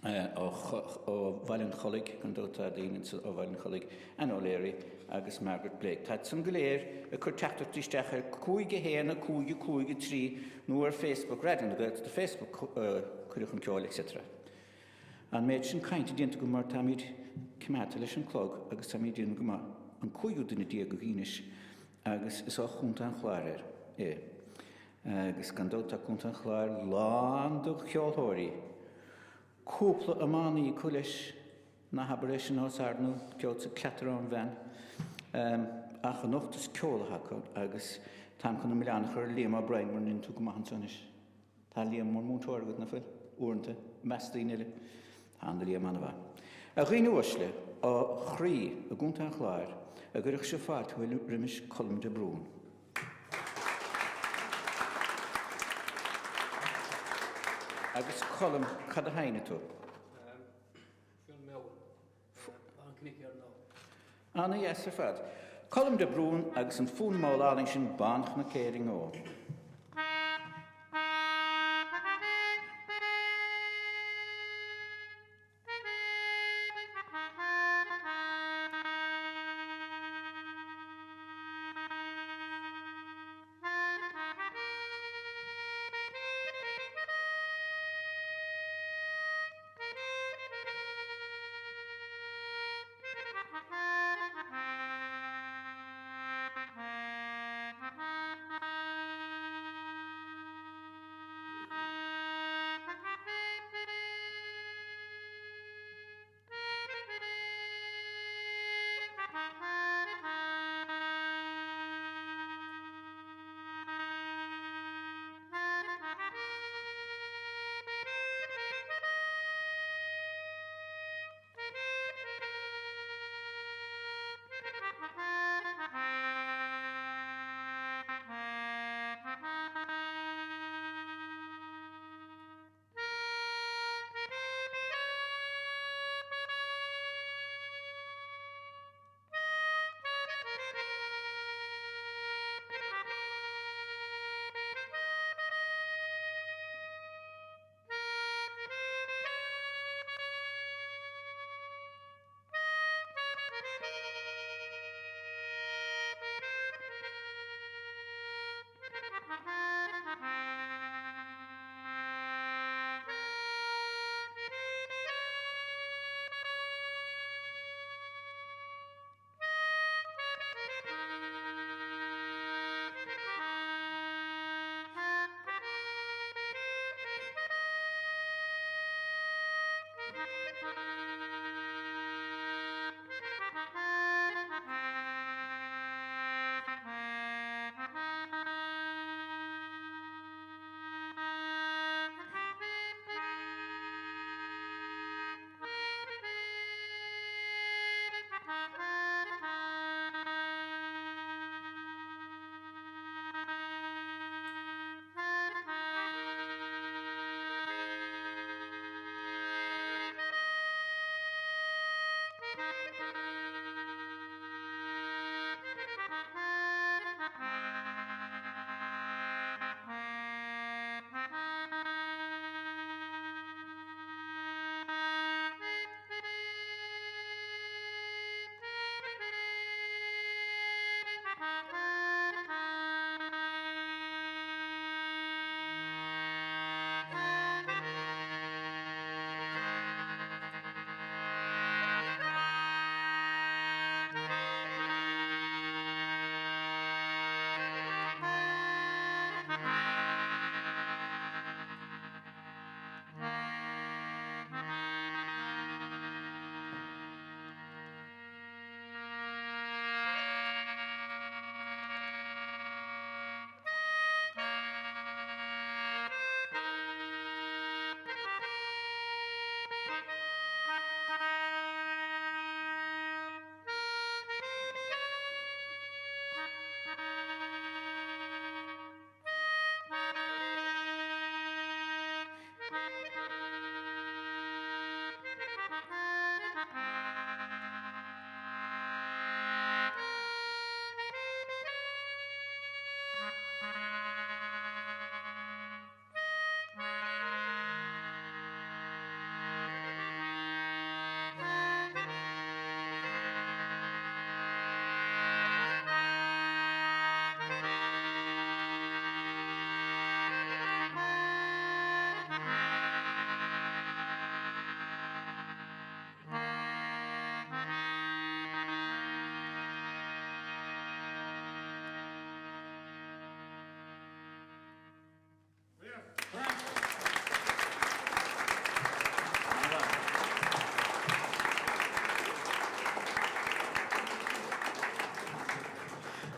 Speaker 1: Ó Bhaile an Chollaigh, gan dabht tá daoine anso ó Bhaile an Chollaigh, Anne O'Leary agus Margaret Blake. Táid san go léir ag cur teachtaireachtaí isteach ar 5 1 5 5 3 nó ar Facebook, Raidió na Gaeltachta Facebook, Cuireadh chun Ceoil etc. An méid sin cainte déanta agam mar táimid coimeádta leis an clog agus táimid ag déanamh go maith, an cúigiú duine déag againn anois agus is ó Chontae an Chláir é. Agus gan dabht tá Contae an Chláir lán de cheoltóirí. Cúpla iománaí acu leis, ná habair é sin os ard nó gheobhadsa cleatarán ón bhean. Ach anocht is ceol atá acu agus táim chun an milleán a chur ar Liam O'Brien mura ndéanann tú go maith anso anois. Tá Liam mar mhúinteoir agat, nach bhfuil? Uaireanta, i measc daoine eile. Tá Liam an-mhaith. A dhaoine uaisle, ó chroí i gContae an Chláir, an gcuirfeadh sibh fáilte roimis Colm de Brún. Agus Colm, cad a sheinneann tú?
Speaker 3: Fonn mall. An Cnoic ar ndóigh.
Speaker 1: Ana-dheas ar fad. Colm de Brún agus an fonn mall álainn sin Bán-Chnoc Éirinn Ó.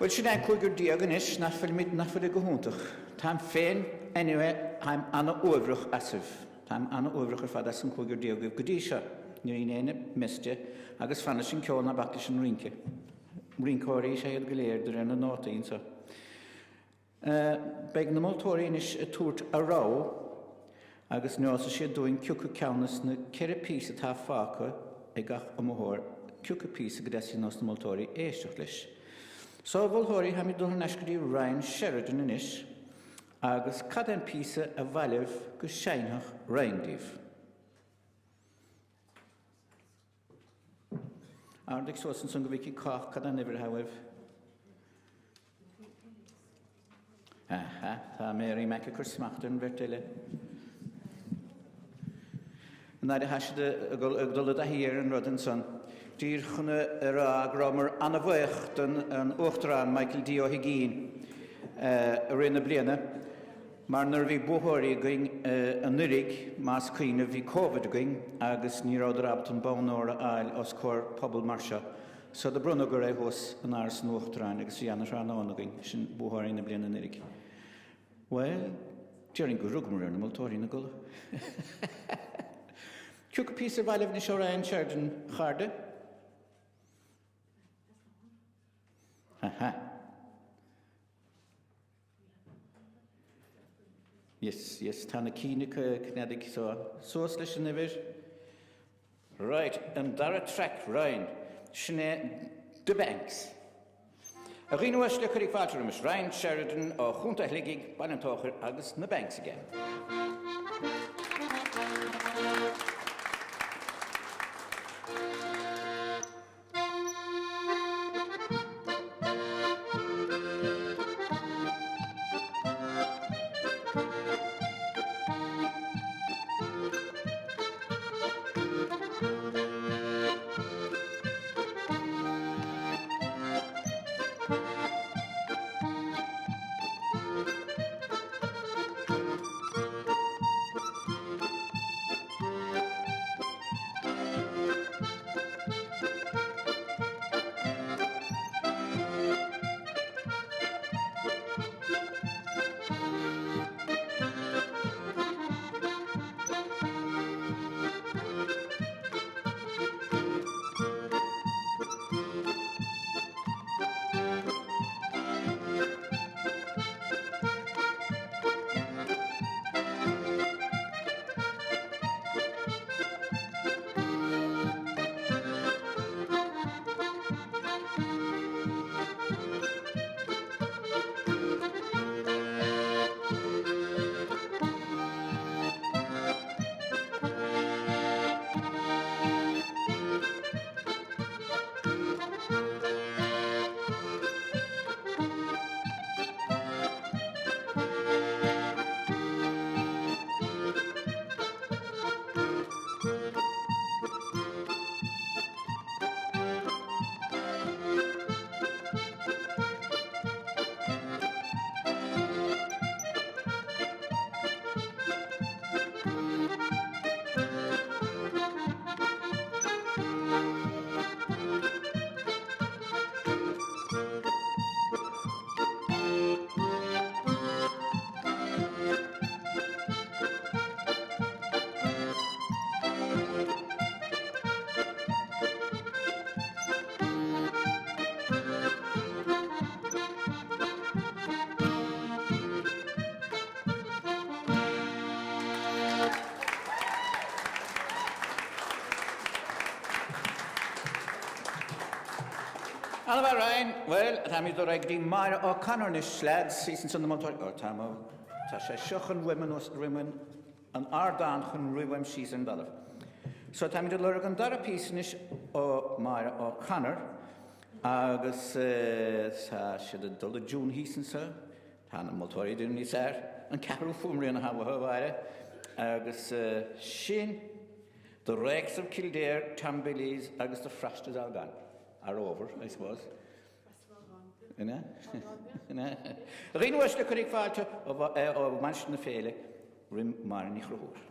Speaker 1: Bhuel, sin é an 15 anois, nach bhfuilimid, nach bhfuil go hiontach. Táim féin, anyway, táim ana-uaibhreach asaibh. Táim ana-uaibhreach ar fad as an 15 agaibh go dtí seo. Níor dhein éinne mess de, agus fan leis an ceol ná bac leis an rince. Rinceoirí is ea iad go léir, de réir na nótaí anseo. Beidh na moltóirí anois ag tabhairt a rogha agus neosfaidh siad dúinn cioca ceann as na ceithre píosa atá fágtha ag gach iomaitheoir, cioca píosa go dteastaíonn ós na moltóirí éisteacht leis. So, a mholtóirí, táimid ag dul thar n-ais go dtí Ryan Sheridan anois agus cad é an píosa ba mhaith libh go seinnfeadh Ryan daoibh? Ardaigh suas ansan go bhfeicfidh cách cad é an uimhir atá uaibh. Aha, tá Mary Mac ag cur smacht ar an bheirt eile. An fhaid atá siad ag dul i dtaithí ar an rud ansan, díreach chun a rá go rabhamar an-bhuíoch don Uachtarán Michael D. Ó hUigínn i rith na bliana mar nuair a bhí buathóirí againn anuiridh, más cuimhin libh, bhí Covid againn agus ní rabhadar ábalta an bonn óir a fháil os comhair pobal mar seo. So do bronnadh é thuas in Áras an Uachtaráin agus bhí ana-thráthnóna againn, sin buathóirí na bliana anuiridh. Bhuel, déarfainn gur rugamar ar na moltóirí ina gcodladh. Cioca píosa ar mhaith libh anois ó Ryan Sheridan, a chairde? Ha ha. Yes, yes, tá na cinn acu cneadaigh so. Suas leis an uimhir. Right, an dara traic, Ryan. Sin é The Banks. A dhaoine uaisle, cuiridh fáilte roimis Ryan Sheridan ó Chontae Shligigh, Baile an Tóchair agus na Banks aige. Ana-mhaith Ryan, bhuel, táimid ag dul ar aghaidh go dtí Máire O'Connor anois, lads, síos ansan na moltóirí, ó tá mo, tá sé seo chun rith anuas, rith an ardán chun rith uaim síos ar an dtalamh. So táimid ag lorg an dara píosa anois ó Máire O'Connor agus tá siad ag dul i dtiún thíos anseo. Tá na moltóirí ag déanamh níos fearr. An ceathrú fuaimrian atá uathu, a Mháire. Agus sin The Rakes of Kildare, Tom Billy's agus The Frost is All Gone. Are over, I suppose. An ea? An ea? A dhaoine uaisle, cuiridh fáilte ó Mhainistir na Féile roim Máire Ní Chonchúir.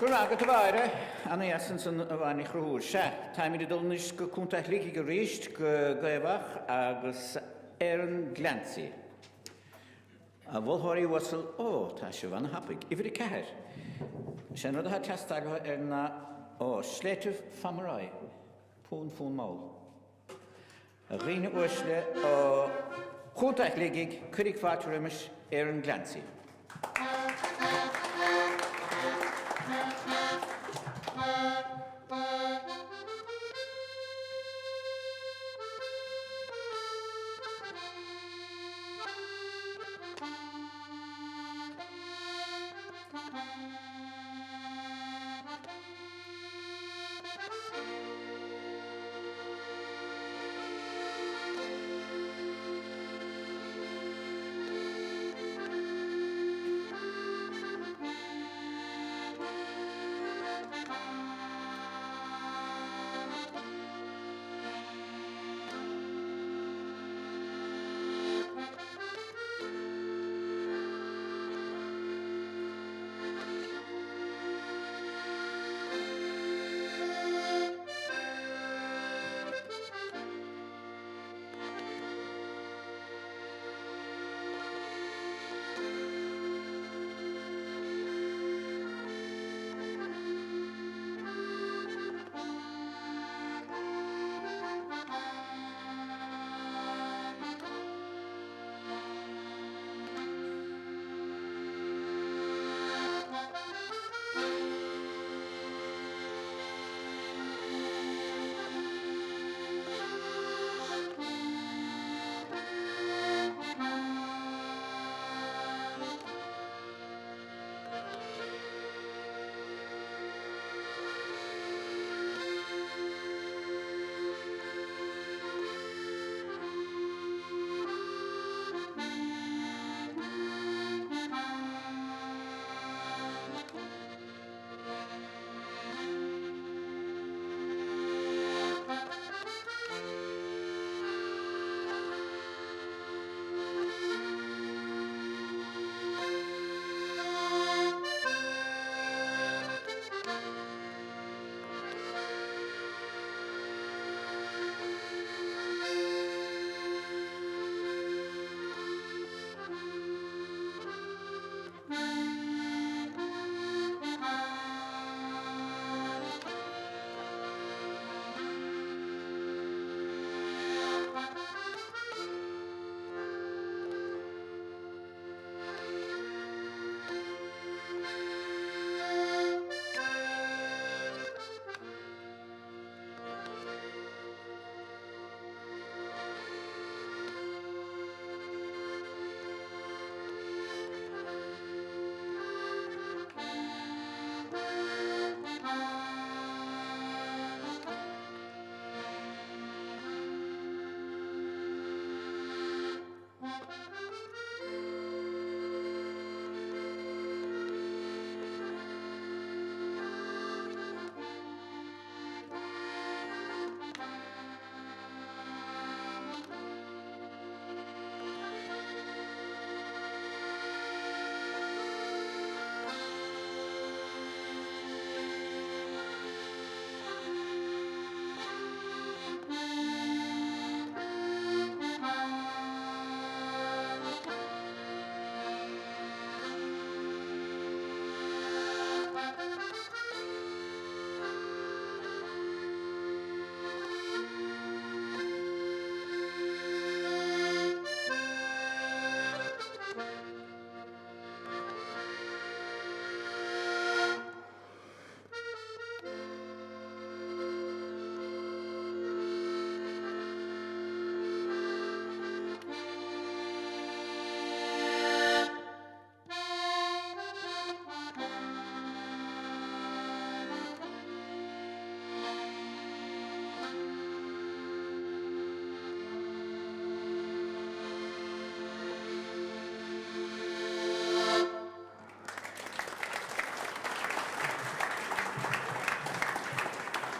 Speaker 1: Go raibh maith agat a Mháire, ana-dheas ansan a Mháire Ní Chonchúir. Sea, táimid ag dul anois go Contae Shligigh arís, go Gaobhach agus Aaron Glancy. A mholtóirí uasal, ó, tá sibh ana-thapaidh. Uimhir 4. Is é an rud atá ag teastáil uathu ar ná, ó, Sléibhte Phomeroy, Pún fún mall. A dhaoine uaisle ó Chontae Shligigh, cuirig fáilte roimis Aaron Glancy.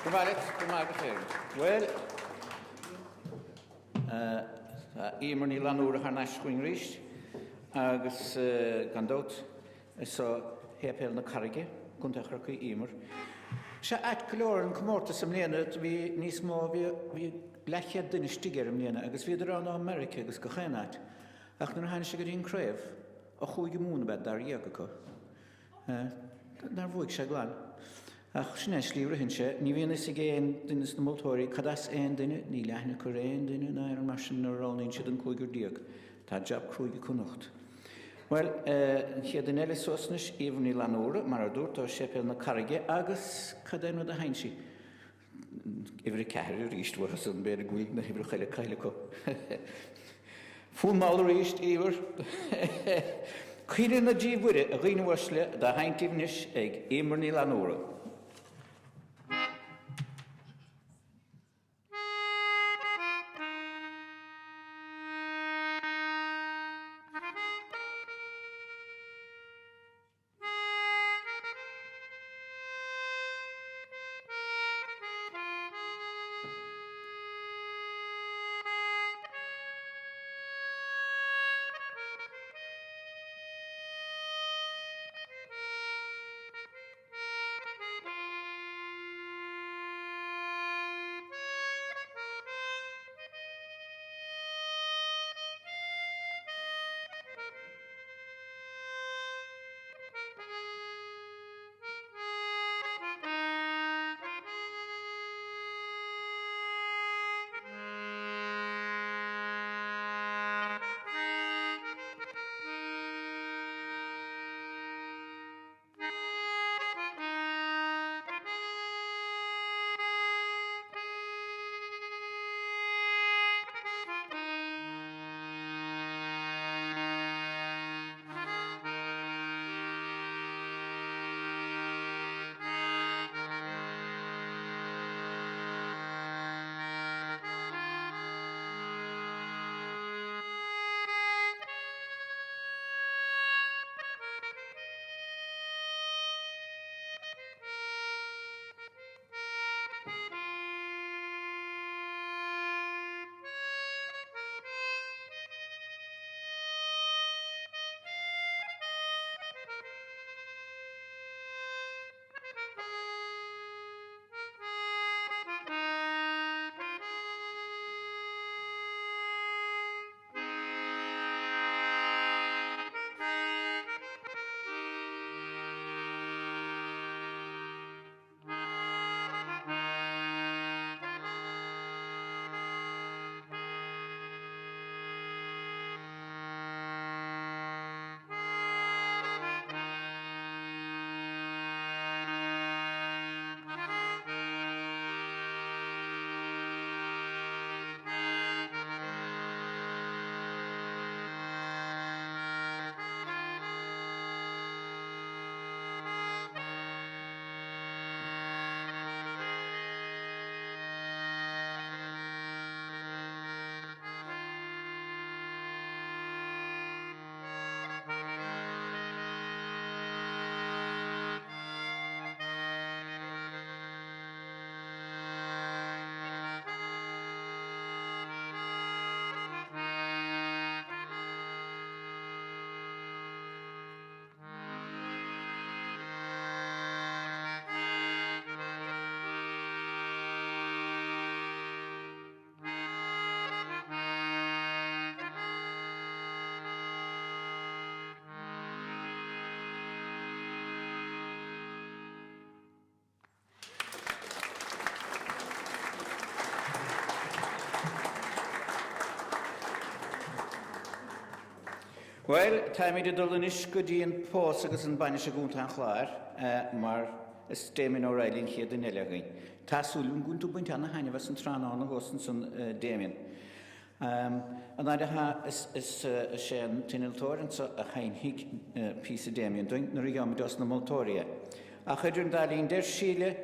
Speaker 1: Go maith leat, go maith agat Éireann. Bhuel, tá Emer Ní Fhlannúra thar n-ais chugainn arís. Agus gan dabht, is ó Shéipéal na Carraige, gContae Chorcaí, Emer. Sea, ait go leor, an comórtas i mbliana, bhí níos mó, bhí, bhí leathchéad duine istigh air i mbliana agus bhíodar ann ó Meirice agus gach aon áit. Ach nuair a tháinig sé go dtí an craobh, ó Chúige Mumhan ab ea 12 acu. Nár bhuaigh sé glan. Ach sin é an slí a ritheann sé. Ní bhíonn fhios ag aon duine de na moltóirí cad as aon duine, níl aithne acu ar aon duine ná ar mar sin nuair a roghnaíonn siad an cúigear déag. Tá jab cruaidh acu anocht. Bhuel, an chéad duine eile suas anois, Emer Ní Fhlannúra, mar a dúrt, ó Séipéal na Carraige agus cad é an rud a sheinn sí? Uimhir 4 arís, bhuel, san b'fhéidir go bhfuil na huimhreacha eile caillte acu. Fonn mall arís, Emer. Caoineadh na Dí Mhuire, a dhaoine uaisle, dá sheinnt daoibh anois ag Emer Ní Fhlannúra. Bhuel, táimid ag dul anois go dtí an pósadh agus an bainis i gContae an Chláir mar is Damien O'Reilly an chéad duine eile againn. Tá súil agam go bhfuil tú ag baint ana-thaitneamh as an tráthnóna thuas ansan, Damien. An fhaid atá, is é an t-innealtóir anso a sheinnfidh píosa Damien dúinn nuair a gheobhaimid os na moltóirí é. Ach idir an dá linn, deir Síle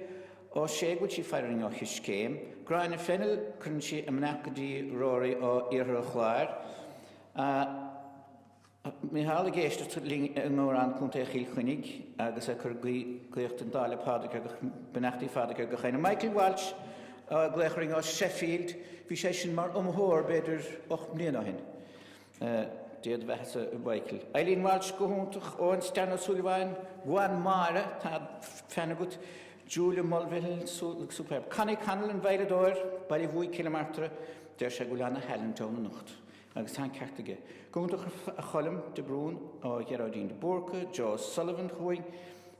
Speaker 1: Ó Sé go bhfuil sí ag faire orainn ó Choiscéim. Gráinne Fennell, cuireann sí a mbeannacht go dtí Rory ó Iarthar an Chláir. Micheál ag éisteacht linn i nGamhrán, Contae Chill Chainnigh, agus ag cur guíocht an dá le Pádraig ar gach, beannachtaí Phádraig ar gach éinne. Michael Walsh ag glaoch orainn ó Sheffield, bhí sé sin mar iomaitheoir b'fhéidir 8 mbliana ó shin. Dé do bheathasa a Mhichael. Eileen Walsh go hiontach, Eoin Stan Ó Súilleabháin, Juan Máire, tá fan agat, Julia Mulvihill, superb. Connie Connell an veidhleadóir, Baile Bhuí Cill Martra, deir sé go bhfuil ana-thalent ann anocht. Agus tá an ceart aige. Go hiontach a Choilm de Brún ó Ghearóidín de Búrca, Joe Sullivan chugainn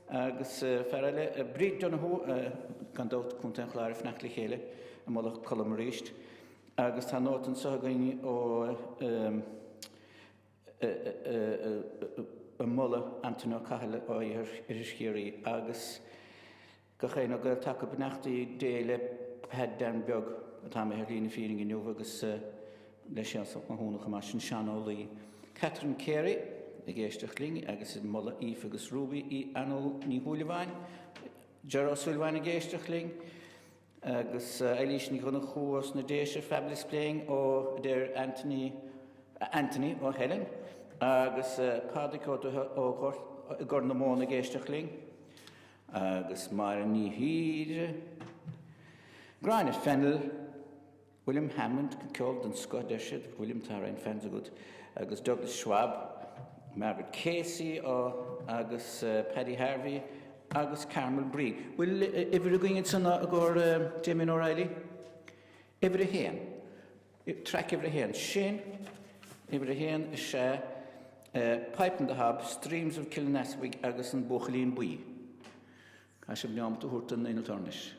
Speaker 1: agus fear eile, Bríd Donoghue, gan dabht Contae an Chláir ag fanacht le chéile ag moladh Colm arís. Agus tá nóta anseo againn ó ag moladh Antaine Ó Cathail ó Iarthar Chiarraí agus gach éinne ó Gael Taca beannachtaí Dé le Peaid Dan Beag atá imithe ar shlí na fírinne inniu agus le Seosamh Mac Mathúna chomh maith, sin Seán Ó Laoi. Catherine Carey ag éisteacht linn agus ag moladh Aoife agus Ruby í Anól Ní Shúilleabháin, Ger Ó Súilleabháin ag éisteacht linn. Agus Eilís Ní Dhonnchú ós na Déise, Fabulous playing ó a deir Anthony, Anthony ó Helen agus Pádraig Ó Dubhthaigh ó Ghort, i gCorr na Móna ag éisteacht linn. Agus Máire Ní hÍr, Gráinne Fennell, William Hammond, ceol den scoth deir siad, William tá roinnt fans agat, agus Douglas Schwab, Margaret Casey ó agus Paddy Harvey agus Carmel Breen. Bhfuil uimhir againn ansan i gcomhair Damien O'Reilly? Uimhir a haon. Traic uimhir a haon. Sin uimhir a haon is ea Pipe on the Hob, Streams of Killanaspig agus an Buachaillín Buí. Caithfidh sibh neomat a thabhairt don innealtóir anois.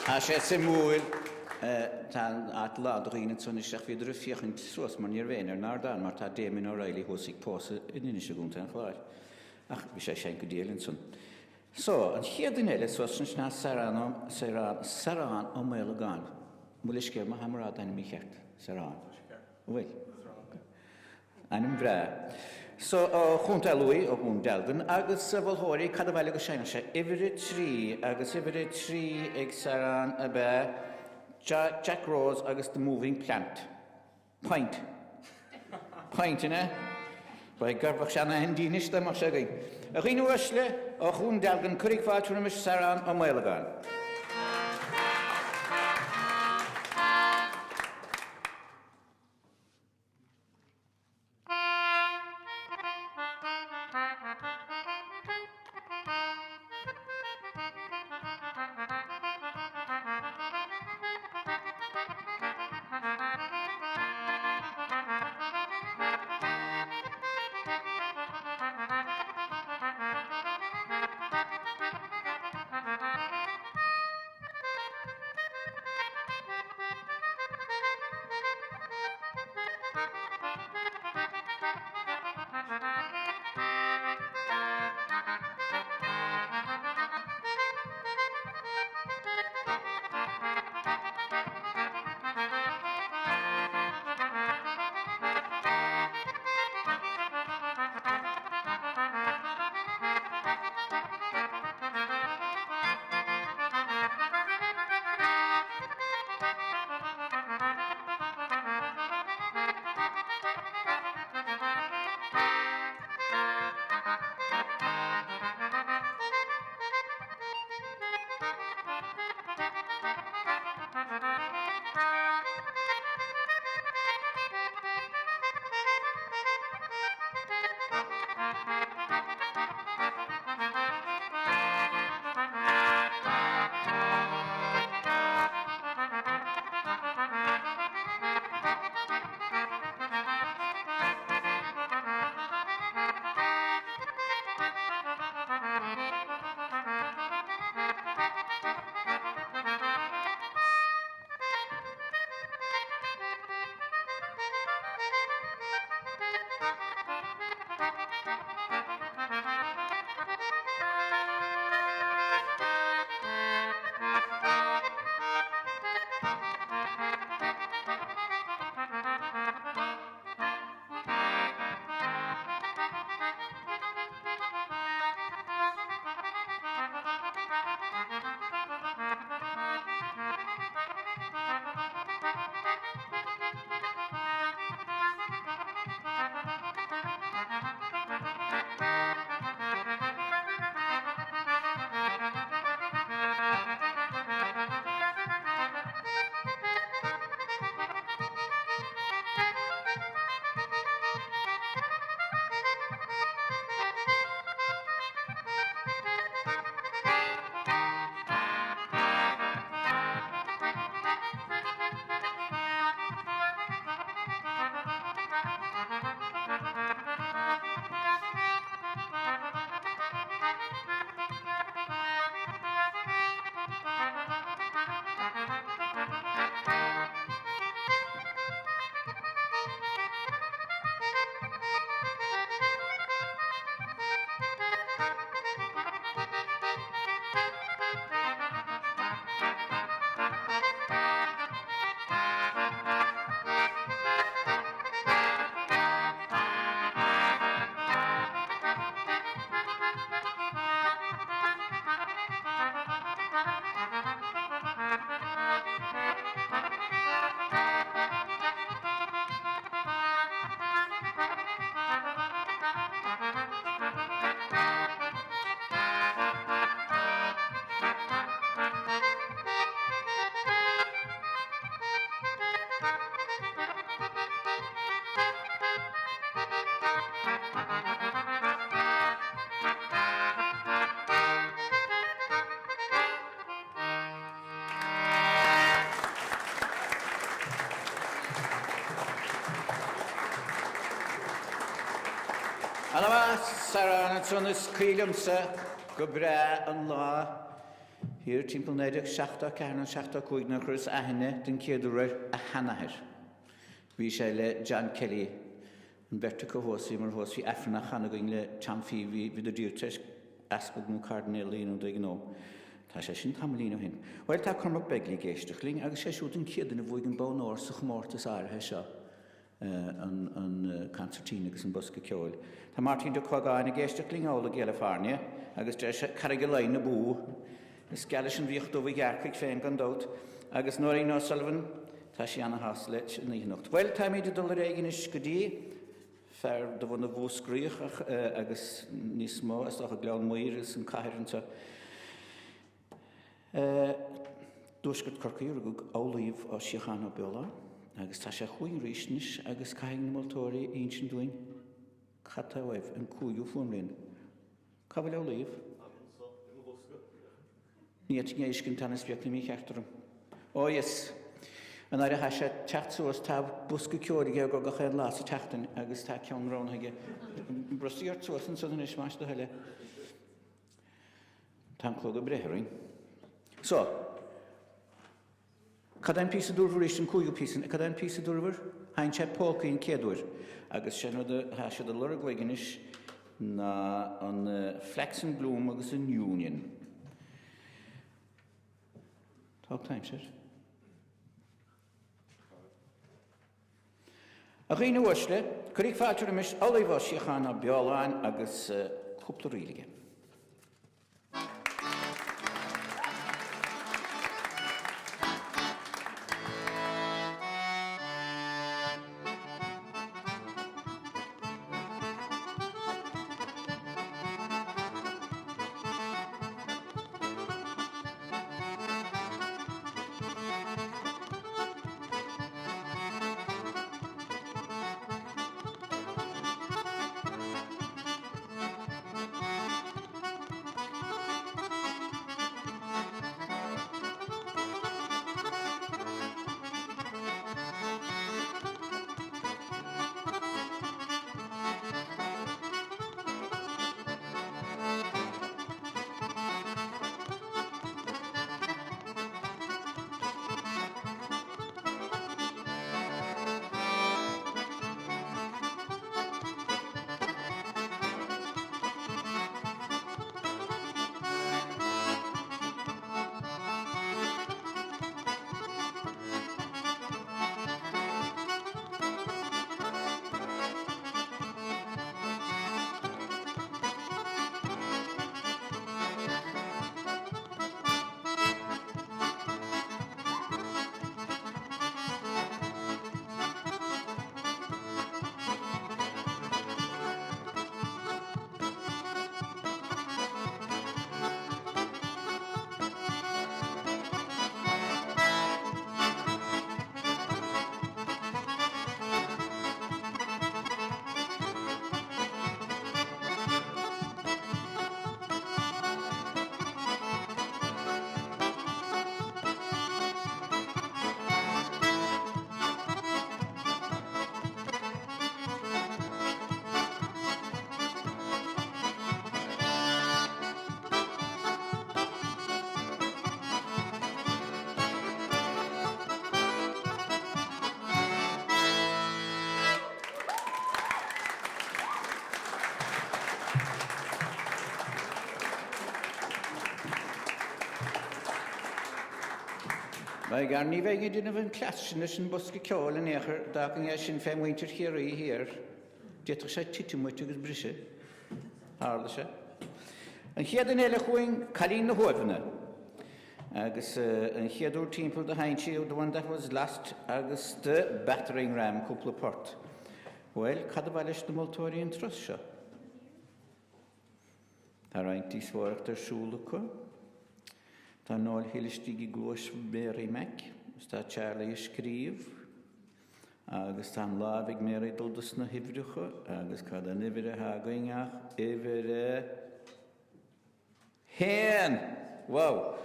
Speaker 1: Tá sé suimiúil, tá an áit lán de dhaoine ansan anois ach bhíodar ag féachaint suas mar ní raibh éinne ar an ardán mar tá Damien O'Reilly thuas ag pósadh in Inis i gContae an Chláir. Ach bhí sé ag seinnt go diail ansan. So, an chéad duine eile suas anois ná Sarán Ó, Sarán, Sarán Ó Maolagáin. Mo leithscéal má tháim ag rá d'ainm mícheart. Sarán. An bhfuil? Ainm bhreá. So, ó Chontae Lú, ó Dhún Dealgan, agus a mholtóirí, cad a bhailigh go seinneadh sé? Uimhir a 3, agus uimhir a 3 ag Sarán ab ea Jack Rose agus The Moving Plant. Point. Point, an ea? Ba é gur bheadh sé ana handy anois dá mbeadh sé againn. A dhaoine uaisle, ó Dhún Dealgan, cuirig fáilte roimis Sarán Ó Maolagáin. Ana-mhaith, Sarán, ansan is cuimhin liomsa go breá an lá. Thiar timpeall 1974 nó 75 nuair a chuireas aithne den chéad uair ar a sheanathair. Bhí sé le John Kelly, an bheirt acu thuas, bhíomar thuas, bhí Aifreann á chanadh againn le Tom Fee, bhí, bhíodar díreach tar éis easpag nó cairdinéal a dhéanamh de ag an am. Tá sé sin tamaillín ó shin. Bhuel, tá Cormac Begley ag éisteacht linn agus sé siúd an chéad duine a bhuaigh an bonn óir sa chomórtas áirithe seo. an consairtín agus an bosca ceoil. Tá Máirtín Ó Cuagáin ag éisteacht linn thall i gCalifornia agus deir sé Carraig Laighean abú! Is geal leis an bhfiach dubh a ghearrcaigh féin gan dabht agus Nóirín O'Sullivan, tá sí ana-shásta leis an oíche anocht. Bhuel, táimid ag dul ar aghaidh anois go dtí fear de bhunadh Mhúscraíoch ach agus níos mó is dócha Gleann Móir agus an cathair anseo. I dtuaisceart Chorcaí a rugadh Amhlaoibh Ó Síocháin Ó Beoláin agus tá sé chugainn arís anois agus caithfidh na moltóirí a insint dúinn cad tá uaibh, an cúigiú fuaimrian. Cá bhfuil Amhlaoibh?
Speaker 4: Táim anseo i mo bhosca.
Speaker 1: Ní fhéadfainn a fheiscint, tá na spéaclaí mícheart orm. Oh yes. An aire chaith sé teacht suas, tá bosca ceoil aige ag gach aon lá sa tseachtain agus tá ceann roghnaithe aige. Brostaigh ort suas ansan anois, más do thoil é. Tá an clog ag breith orainn. So, cad é an píosa a dúradh arís, an cúigiú píosa, cad é an píosa a dúradh? Sheinn sé polcaí an chéad uair agus sé an rud atá siad ag lorg uaidh anois ná an Flax in Bloom agus an Union. Tá an t-aimsir. A dhaoine uaisle, cuiridh fáilte roimis Amhlaoibh Ó Síocháin Ó Beoláin agus cúpla ríl aige. By gar, ní bheinn ag déanamh an cleas sin leis an bosca ceoil in aon chor, d'fhágfainn é sin fé mhuintir Chiarraí thiar. D'fhéadfadh sé titim uait agus briseadh. Tharla sé. An chéad duine eile chugainn, Cailín na hUaimhne. Agus an chéad uair timpeall do sheinn sí The One That Was Lost agus The Battering Ram cúpla port. Bhuel, cad ba mhaith leis na moltóirí an turas seo? Tá roinnt díospóireachta ar siúl acu. Tá Noel Hill istigh i gcluais Mary Mac agus tá Charlie ag scríobh. Agus tá an lámh ag Mary dul dos na huimhreacha agus cad an uimhir atá againn ach uimhir a haon! Wow!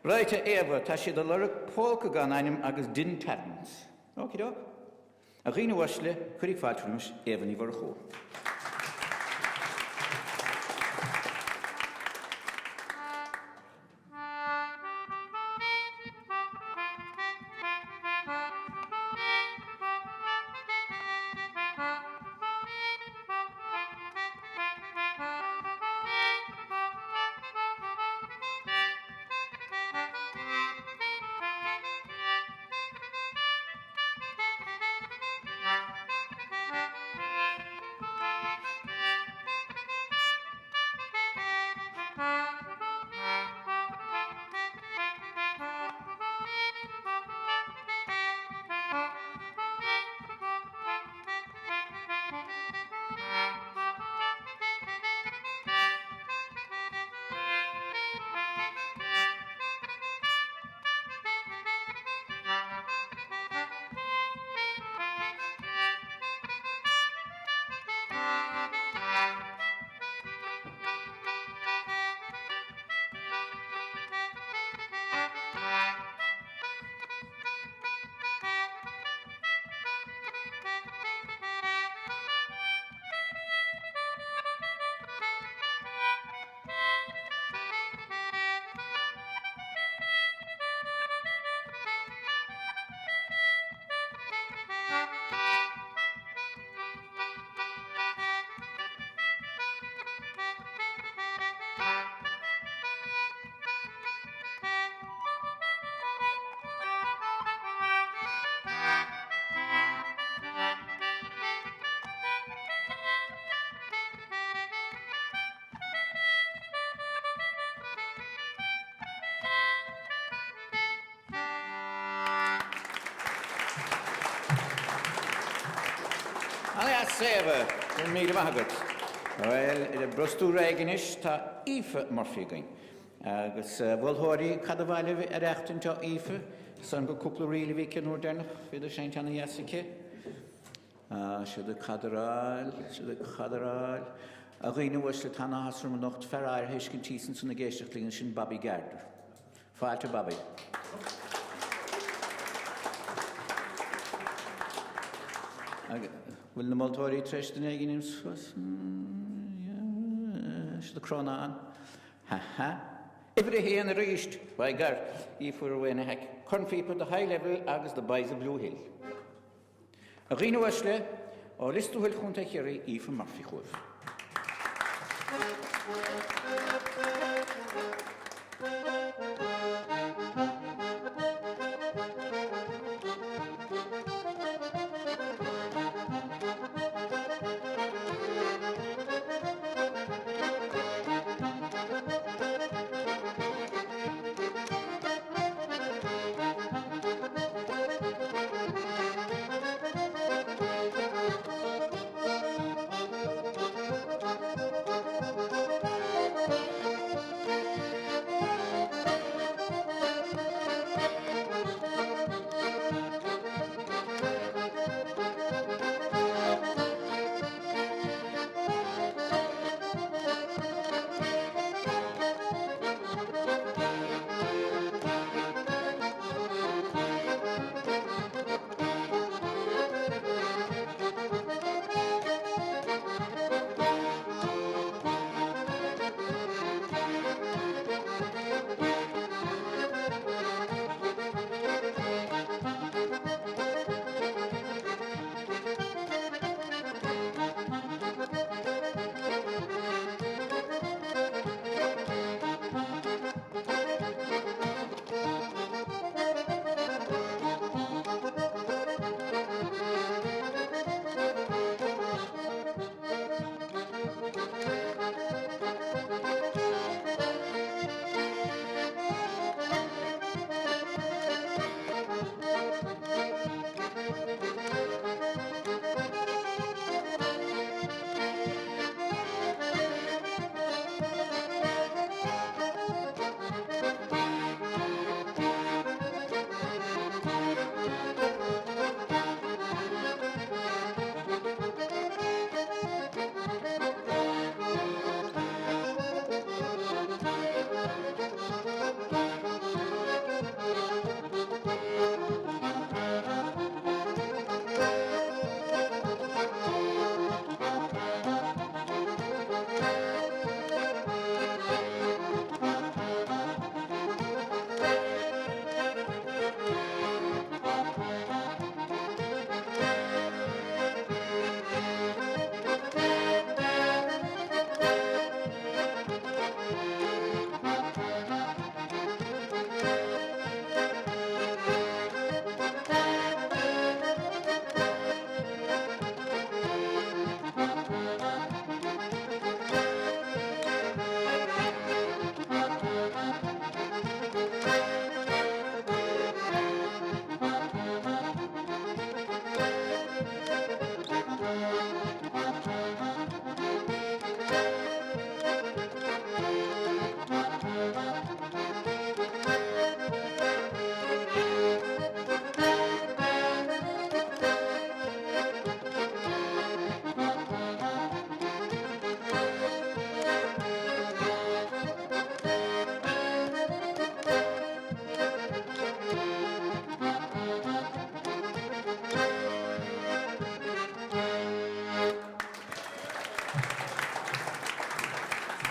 Speaker 1: Right, a Éabha, tá siad ag lorg Polca gan ainm agus Din Taverns. Okey-doke. A dhaoine uaisle, cuiridh fáilte roimis Éabha Ní Mhurchú. Ana-dheas, Éabha! Go raibh míle maith agat. Bhuel, le brostú ar aghaidh anois, tá Aoife Murphy againn. Agus, a mholtóirí, cad ba mhaith libh a aireachtaint ó Aoife? San go cúpla ríl a bhí aici an uair deireanach, bhí iad seinnte ana-dheas aici. Tá siad ag cadráil, tá siad ag cadráil. A dhaoine uaisle, tá an-áthas orm anocht fear áirithe a fheiscint thíos ansan ag éisteacht linn, sin Bobby Gardiner. Fáilte, Bobby. Bhfuil na moltóirí tar éis duine éigin suas? Siad ag crónán. Ha ha. Uimhir a haon arís! By gar, Aoife Rowena Heck, Cornphíopa, The High Level agus The Boys of Blue Hill. A dhaoine uaisle, ó Lios Tuathail Chontae Chiarraí, Aoife Murphy chugaibh.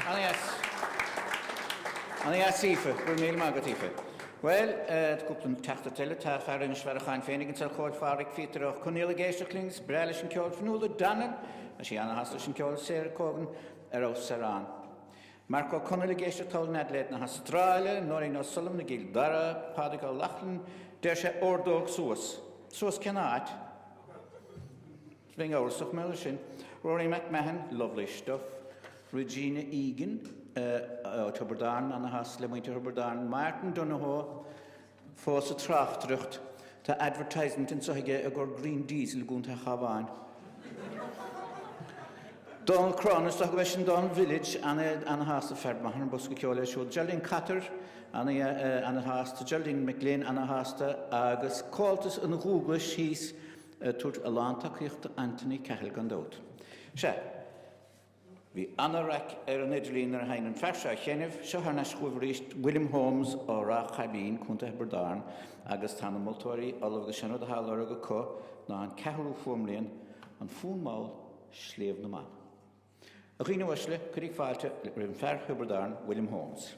Speaker 1: Ana-dheas. Ana-dheas Aoife. Go raibh míle maith agat Aoife. Bhuel, cúpla teachtaireacht eile. Tá fear Inis Bhearacháin féinig anseo Cóil Phádraig Phíotair Ó Conaola ag éisteacht linn. Is breá leis an ceol Fionnuala Donnan. Tá sí ana-shásta leis an ceol Sarah Cogan ar fheabhas ar an. Marc Ó Conaill ag éisteacht thall in Adelaide na hAstráile, Nóirín O'Sullivan i gCill Dara, Pádraig Ó Lochlainn, deir sé ordóg suas. Suas cén áit? Bheinn amhrasach mar sin. Rory McMahon, lovely stuff. Regina Egan, ó Tiobraid Árann, ana-shásta le muintir Thiobraid Árann. Martin Donohoe, fós ag tráchtaireacht. Tá advertisement anseo aige i gcomhair Green Diesel i gContae an Chabháin. Dónal Cronin, is dócha gurb é sin Donal Village, ana-shásta, fear maith ar an bosca ceoil é siúd. Geraldine Cotter, ana-shásta, Geraldine McGlynn, ana-shásta, agus Comhaltas an Dhúglais thíos ag tabhairt a lán tacaíochta Anthony Cahill gan dabht. Sea, bhí ana-raic ar an idirlíon nuair a sheinn an fear seo á sheinm. Seo thar n-ais chugaibh arís William Holmes ó Ráth Chaimín, Contae Thiobraid Árann, agus tá na moltóirí ullamh agus sé an rud atá á lorg acu ná an ceathrú fuaimrian, an fonn mall, Sliabh na mBan. A dhaoine uaisle, cuirig fáilte roimh fear Thiobraid Árann, William Holmes.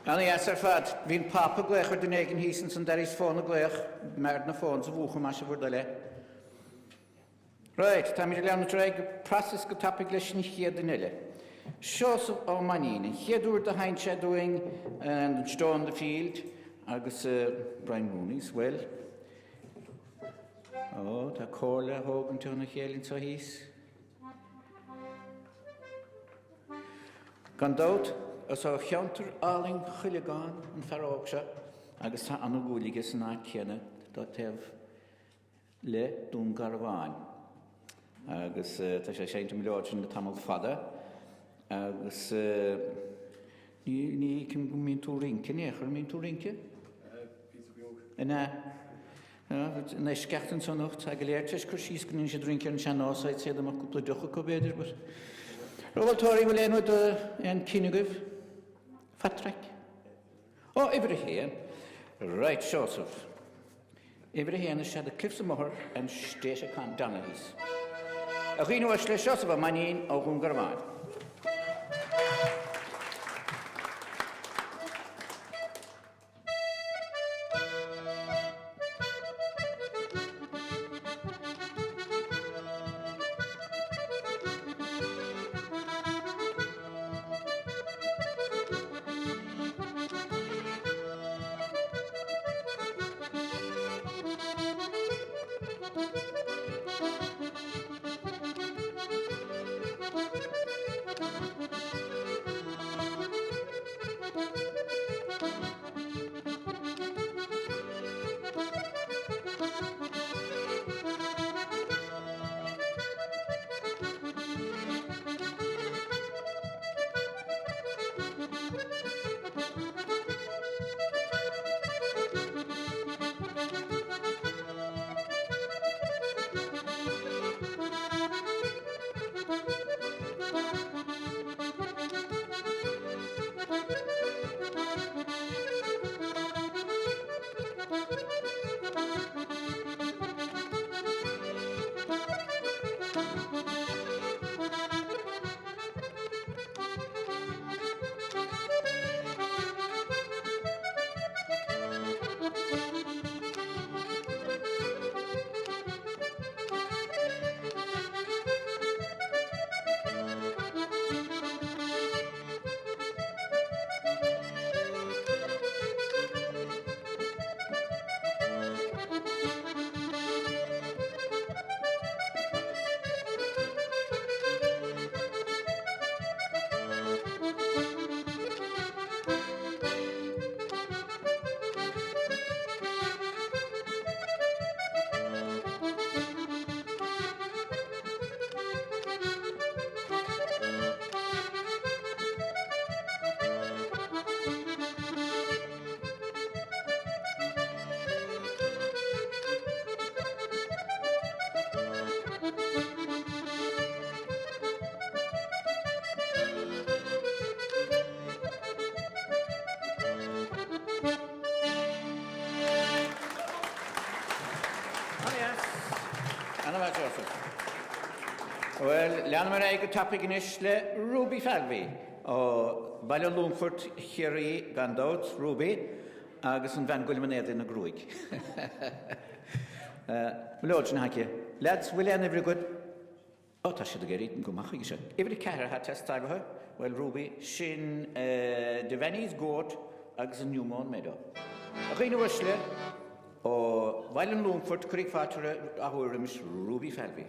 Speaker 1: Ana-dheas ar fad. Bhí an Pápa ag glaoch ar duine éigin thíos ansan, d'airíos fón ag glaoch, b'fhearr na phones a mhúchadh más é bhur dtoil é. Right, táimid ag leanúint ar aghaidh go pras is go tapaidh leis an chéad duine eile. Seosamh Ó Mainnín, an chéad uair do sheinn sé dúinn an Stone in the Field agus Brian Rooney as well. Ó, tá comhairle á thógaint óna chéile anseo thíos. Gan dabht. Is ó cheantar álainn Chuilleagáin an fear óg seo agus tá ana-dhúil aige san áit chéanna taobh le Dún Garbhán. Agus tá sé ag seinnt an mhileoid sin le tamall fada agus ní ní fheicim go mbíonn tú ag rince in aon chor, an mbíonn tú ag rince?
Speaker 4: Píosa beag.
Speaker 1: An ea? In eisceacht anso anocht, tá go léir tar éis cur síos go ndéanann siad rince ar an sean-nós, I'd say dá mbeadh cúpla deoch acu b'fhéidir, but. Rolltóirí, bhfuil aon rud, aon cinn agaibh? Phatrick? Ó, uimhir a haon. Right, Seosamh. Uimhir a haon is ea The Cliffs of Moher and State of Donaghy's. A dhaoine uaisle, Seosamh Ó Mainnín ó Dhún Garbhán. Ana-mhaith, Joseph. Bhuel, leanfaidh mé ar aghaidh go tapaidh anois le Ruby Falvey ó Bhaile Longfoirt Chiarraí, gan dabht, Ruby, agus an bhean guailm in éadan na gruaig. Mileoid sin aici. Lads, bhfuil aon uimhir agat? Ó, tá siad ag éirí go maith chuige seo. Uimhir 4 atá ag teastáil uathu, bhuel, Ruby, sin Devaney's Goat agus an New Mown Meadow. A dhaoine uaisle, ó Bhaile an Longfoirt, cuiridh fáilte athuair roimis Ruby Falvey.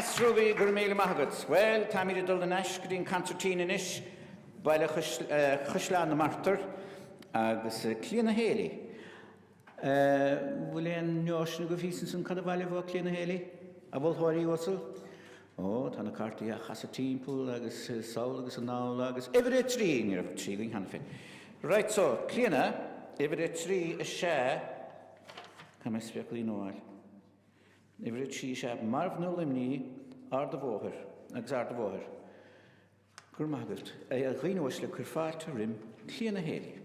Speaker 1: Ana-dheas Ruby, go raibh míle maith agat. Bhuel, táimid ag dul anois go dtí an concertina anois, Baile Chaisleán na Martar agus Clíona Haley. Bhfuil aon nóisean agaibh thíos ansan cad a bhaileofá Clíona Haley? A mholtóirí uasal? Ó, tá na cártaí á chasadh timpeall agus sall agus anall agus uimhir a trí! Ní raibh trí againn cheana féin. Right so, Clíona, uimhir a trí is ea, caithfidh mé spéaclaí nua a fháil. Uimhir a trí is ea Marbhna Luimnigh, Ard a' Bhóthair agus Ard a' Bhóthair. Go raibh maith agat, a dhaoine uaisle, cuir fáilte roim Clíona Haley.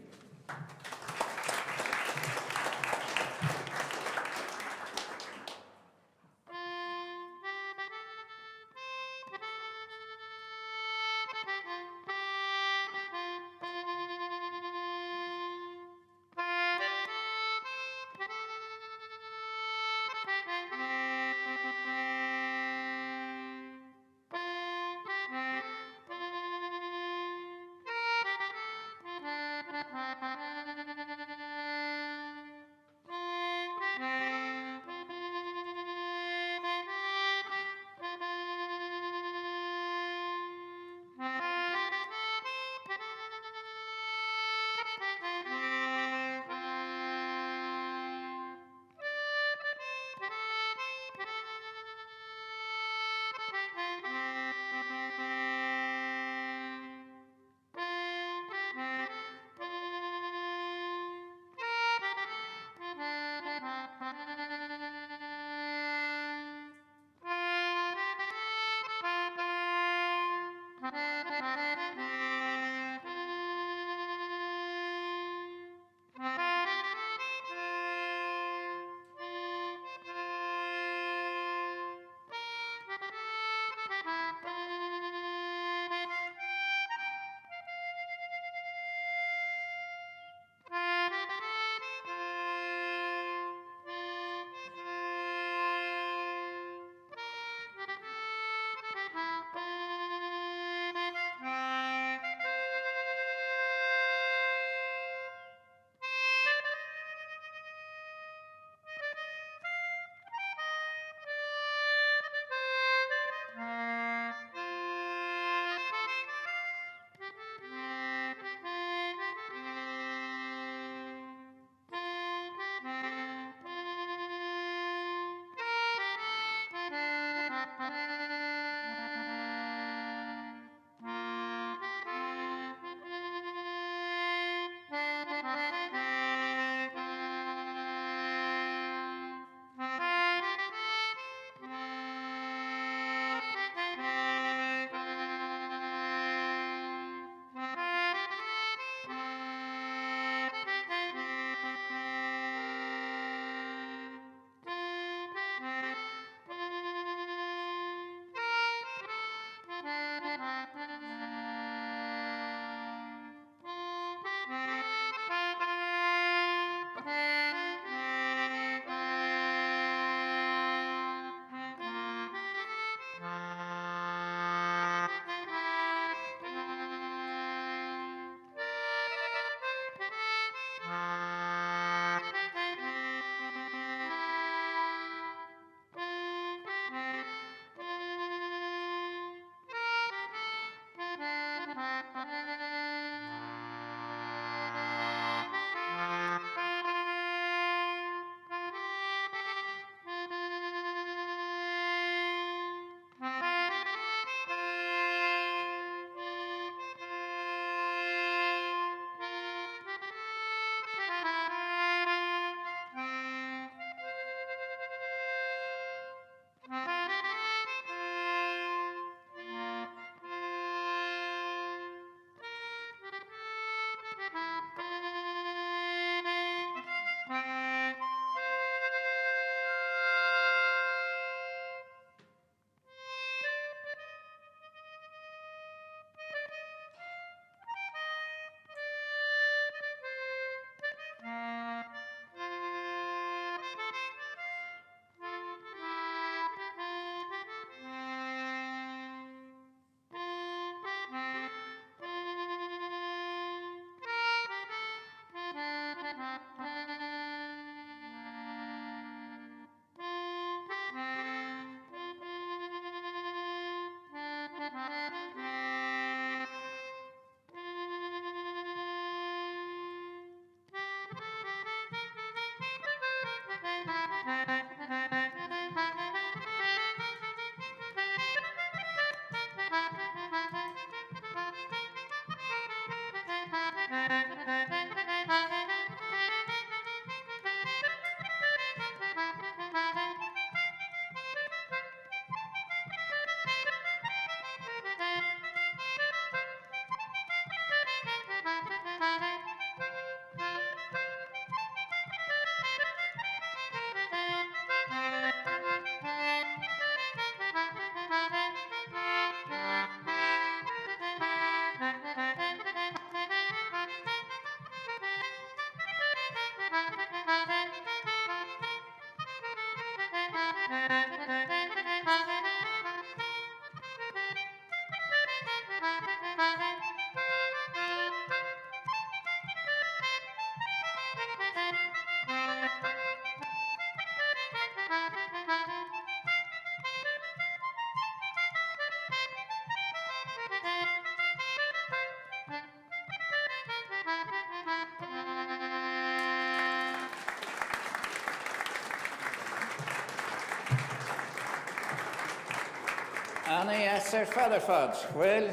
Speaker 1: Ana-dheas ar fad ar fad. Bhuel,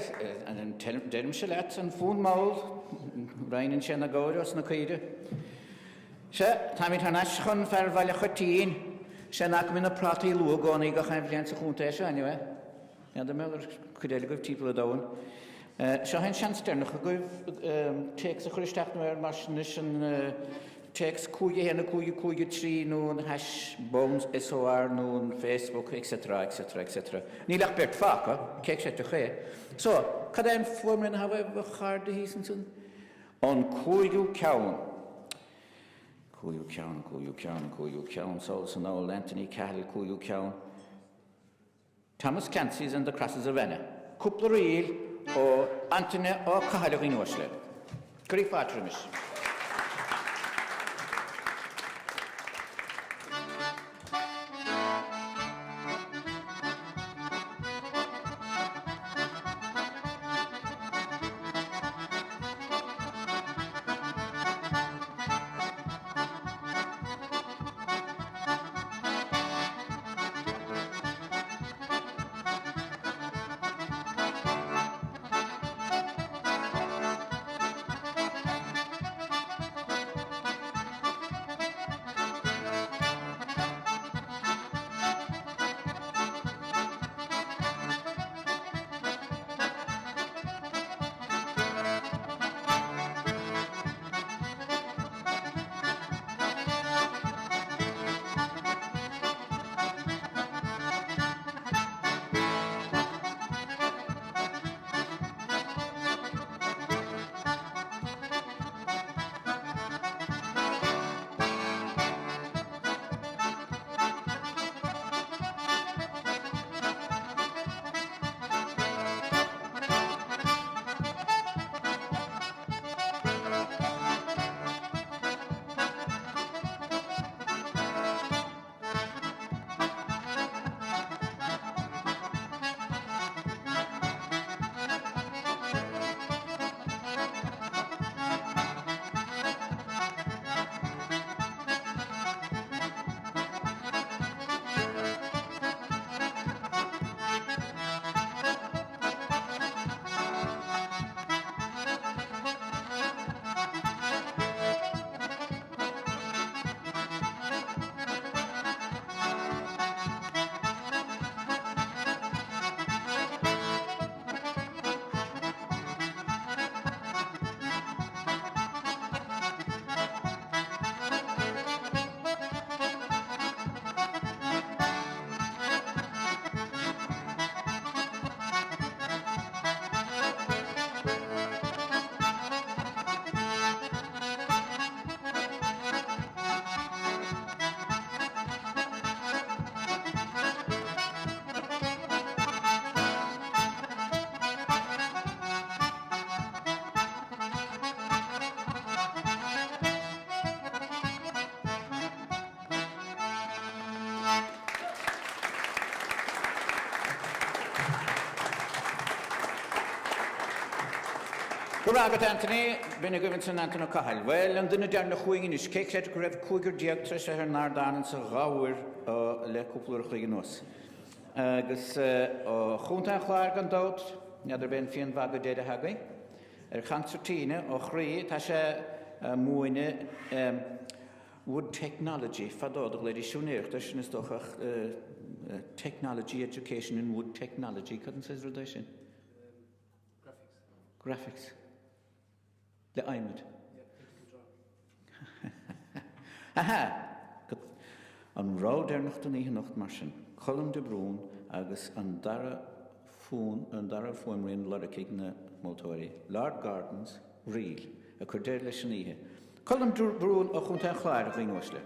Speaker 1: deirimse leat, an fonn mall, roinneann sé na gabhair ós na caoire. Sea, táimid thar n-ais chun fear Bhaile Choitín. Sé an áit go mbíonn na prátaí luath i gcónaí gach aon bhliain sa chontae seo, anyway. N'fheadar mé ar cuid eile agaibh timpeall an domhain. Seo é an seans deireanach agaibh téacs a chur isteach nó ar mar sin leis an téacs 5 1 5 5 3 nó an hash Bounds SOR nó an Facebook etc etc etc. Níl ach beirt fágtha, cé chreidfeadh é? So, cad é an fuaimrian atá uaibh a chairde thíos ansin? An cúigiú ceann. Cúigiú ceann, cúigiú ceann, cúigiú ceann, sall is anall, Anthony Cahill, cúigiú ceann. Thomas Clancy's and the Crosses of Annagh, cúpla ríl ó Antaine Ó Cathail a dhaoine uaisle. Cuiridh fáilte roimis. Go raibh agat Anthony. B'in agaibh ansin Antaine Ó Cathail. Bhuel, an duine deireanach uainn anois, cé chreidfeadh go raibh cúigear tar éis a bheith ar an ardán anso dhá uair le cúpla uair a chloig anuas. Agus ó Chontae an Chláir gan dabht, n'fheadar ab é an fíon mhagadh deiridh agaibh. Ar chansairtíne ó chroí atá sé ag múineadh Wood Technology, fadó do ghlaoidís siúinéireacht air sin is dócha ach Technology Education in Wood Technology, cad an saghas rud é sin?
Speaker 3: Graphics.
Speaker 1: Graphics. Le adhmad.
Speaker 3: Yeah, digital drawing.
Speaker 1: Aha! An rogha deireanach don oíche anocht mar sin, Colm de Brún agus an dara fonn, an dara fuaimrian lorgaigh na moltóirí, Lord Gordon's Reel, ag cur deireadh leis an oíche. Colm de Brún ó Chontae an Chláir, a dhaoine uaisle.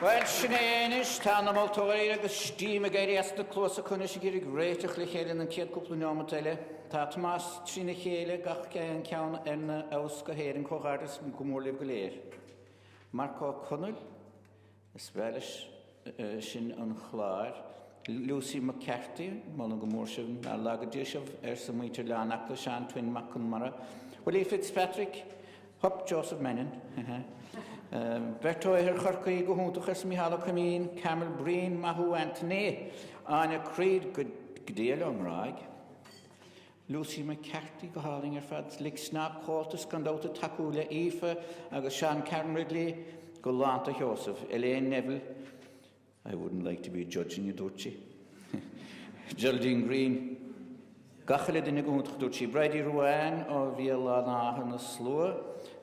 Speaker 1: Bhuel, sin é anois. Tá na moltóirí agus steam ag éirí as na cluasa acu anois ag iarraidh réiteach le chéile an chéad cúpla neomat eile. Tá Tomás trína chéile gach aon cheann ar fheabhas go hÉirinn. Comhghairdeas go mór libh go léir. Marc Ó Conaill, Is breá leis sin an clár. Lucy McCarthy, Molaim go mór sibh, nár laga Dia sibh, arsa muintir Oileán Acla, Seán Twin Mac Conmara, Willie Fitzpatrick, Hup Joseph Mannion, Beirt ó Oirthear Chorcaí go hiontach, arsa Mícheál Ó Coimín, Carmel Breen, Maith thú Anthony, Áine Creed, Go Dia leo, i nGráig. Lucy McCarthy go hálainn ar fad. Lixnaw Comhaltas gan dabht ag tacú le Aoife agus Seán Karen Ridley go lánta Sheosamh. Elaine Neville I wouldn't like to be judging a dúirt sí. Geraldine Greene Gach uile duine go hiontach a dúirt sí. Bridie Ruane ó Bhéal an Átha na Slua.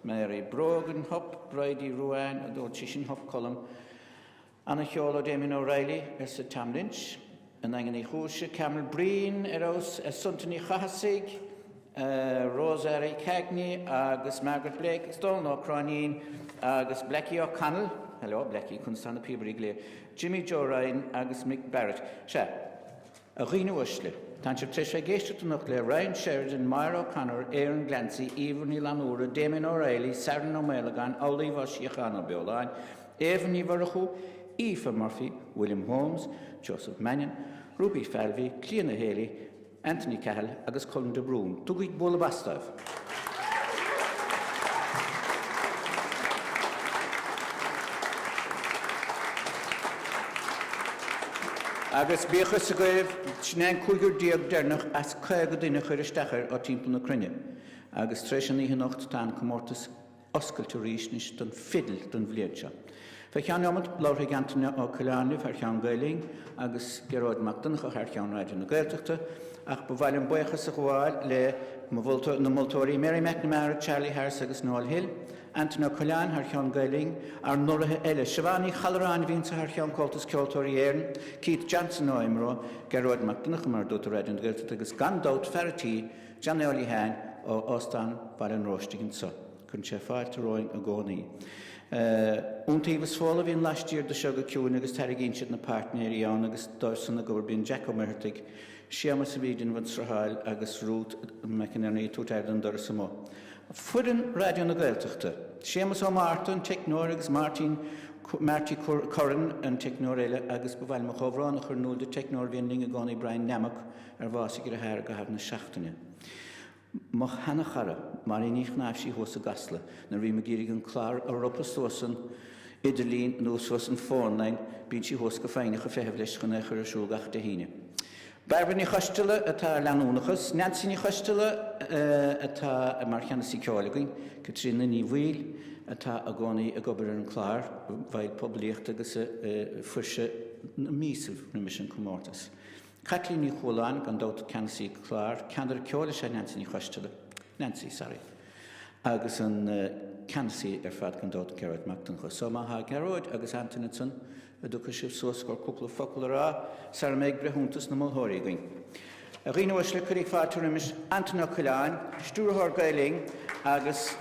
Speaker 1: Mary Brogan Hup Bridie Ruane a dúirt sí sin Hup Colm. Ana-cheol ó Damien O'Reilly, arsa Tom Lynch, i nDaingean Uí Chúise, Carmel Breen ar fheabhas, Assunta Ní Chathasaigh, Rosemary Cagney agus Margaret Blake agus Dónal Ó Cráinín agus Blackie O'Connell, hello Blackie, conas tá na píobairí go léir, Jimmy Joe Ryan agus Mick Barrett. Sea. A dhaoine uaisle, Tánn sibh tar éis bheith ag éisteacht anocht le Ryan Sheridan, Máire O'Connor, Aaron Glancy, Eva Ní Fhlannúra, Damien O'Reilly, Saran Ó Maolagáin, Amhlaoibh Ó Síocháin Ó Beoláin, Éabha Ní Mhurchú, Aoife Murphy, William Holmes, Joseph Mannion, Ruby Falvey, Clíona Haley, Anthony Cahill agus Colm de Brún. Tugaigí bualadh bos dóibh. Agus bíodh fhios agaibh, sin é an cúigear deireanach as 50 duine a chuir isteach air ó timpeall na cruinne. Agus tar éis an oíche anocht tá an comórtas oscailte arís anois don fidil don bhliain seo. Fé cheann neomat, labharfaidh Antaine Ó Coileáin libh thar cheann Gael Linn agus Gearóid Mac Donncha thar cheann Raidió na Gaeltachta, ach ba mhaith liom buíochas a ghabháil le na moltóirí Mary McNamara, Charlie Harris agus Noel Hill, Antaine Ó Coileáin thar cheann Gael Linn, ár n-urraithe eile, Siobhán Ní Challaráin a bhí anseo thar cheann Comhaltas Ceoltóirí Éireann, Keith Johnson ó IMRO, Gearóid Mac Donncha mar a dúirt ó Raidió na Gaeltachta agus gan dabht fear a' tí, Johnny Ollie Sheáin ó Óstán Bhaile an Róistigh anseo. Cuireann sé fáilte romhainn i gcónaí. Iontaobhas Fódhla a bhíonn laistiar de seo go ciúin agus tarraingíonn siad na páirtnéirí ann agus dóibhsan ag obair bíonn Jack Ó Muircheartaigh, Séamus a bhí ag déanamh an srutháil agus Ruth McInerney ag tabhairt aire don doras amuigh. Foireann Raidió na Gaeltachta, Séamus Ó Márta, an teicneoir agus Martin Marty Curran an teicneoir eile agus ba mhaith liom mo chomhbhrón a chur in iúl do teicneoir a bhíonn linn i gcónaí Brian Nammock ar bhásaigh a dheartháir i gcaitheamh na seachtaine. Mo sheana-chara, Máirín Ní Chnáimhsí thuas i gCasla, nuair a bhím ag iarraidh an clár a ropadh suas an idirlíon nó suas an phone line, bíonn sí thuas go foighneach ag feitheamh leis chun é a chur ar siúl gach Dé hAoine. Bairbre Ní Choisteala atá ar leanúnachas, Neansaí Ní Choisteala atá mar cheannasaí ceoil againn, Caitríona Ní Bhaoill atá i gcónaí ag obair ar an clár, bhaill poiblíochta agus a fuirse na míosaibh roimis an comórtas. Caitlín Ní Chualáin, gan dabht ceannasaí clár, ceannaire ceoil is ea Neansaí Ní Choisteala, Nancy, sorry, agus an ceannasaí ar fad gan dabht Gearóid Mac Donncha. So má thá Gearóid agus Antaine ansan, a dtiocfaidh sibh suas chun cúpla focal a rá sara mbeidh breithiúntas na molthóirí againn. A dhaoine uaisle, cuiríg fáilte roimis Antaine Ó Coileáin, Stiúrthóir Gael Linn agus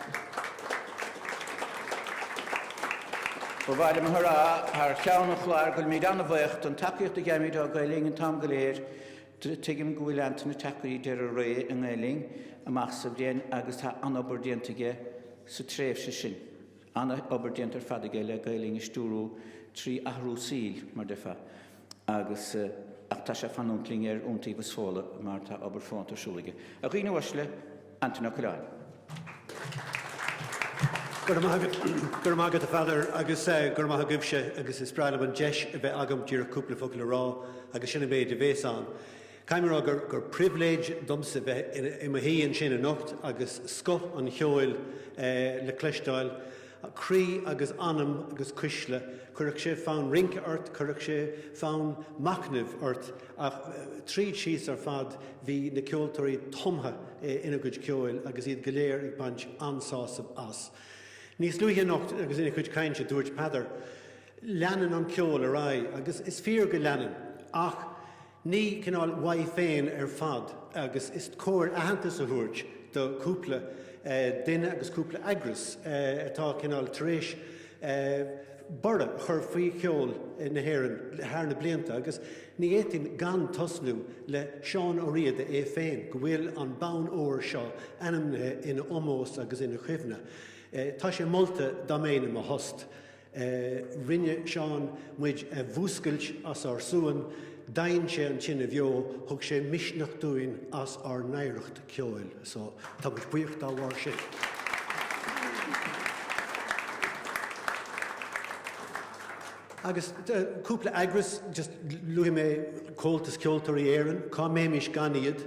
Speaker 1: ba mhaith liom a rá thar cheann an chláir go bhfuilimid an-bhuíoch don tacaíocht a gheibhimid ó Gael Linn an t-am go léir. Tuigim go bhfuil Antaine ag teacht go dtí deireadh a ré i nGael Linn amach sa bhliain agus tá an-obair déanta aige sa tréimhse sin. An-obair déanta ar fad aige le Gael Linn a stiúrú trí athrú saoil, mar déarfá, agus ach tá sé ag fanúint linn ar Iontaobhas Fódhla mar tá obair fónta ar siúl aige. A dhaoine uaisle, Antaine Ó Coileáin.
Speaker 6: Go raibh maith agat, go raibh maith agat a Pheadair agus go raibh maith agaibhse agus is breá liom an deis a bheith agam díreach cúpla focal a rá agus sin an méid a bhéas ann. Caithfidh mé a rá gur gur pribhléid domsa bheith i mo shuí ansin anocht agus scoth an cheoil le cloisteáil, croí agus anam agus cuisle. Chuirfeadh sé fonn rince ort, chuirfeadh sé fonn machnaimh ort ach tríd síos ar fad bhí na ceoltóirí tumtha ina gcuid ceoil agus iad go léir ag baint an-sásamh as. Níos luaithe anocht agus ina chuid cainte dúirt Peadar, Leanann an ceol ar aghaidh agus is fíor go leanann ach ní cineál uaidh féin ar fad agus is cóir aitheantas a thabhairt do chúpla duine agus cúpla eagras atá cineál tar éis borradh a chur faoi cheol na hÉireann thar na blianta agus ní fhéadfainn gan tosnú le Seán Ó Riada é féin go bhfuil an bonn óir seo ainmnithe ina ómós agus ina chuimhne. Tá sé molta dá mbeinn i mo thost. Rinne Seán muid a mhúscailt as ár suan, d'adhain sé an tine bheo, thug sé misneach dúinn as ár n-oidhreacht ceoil. So, tá muid buíoch dá bharr sin. Agus cúpla eagras, just luafaidh mé Comhaltas Ceoltóirí Éireann, cá mbeimis gan iad,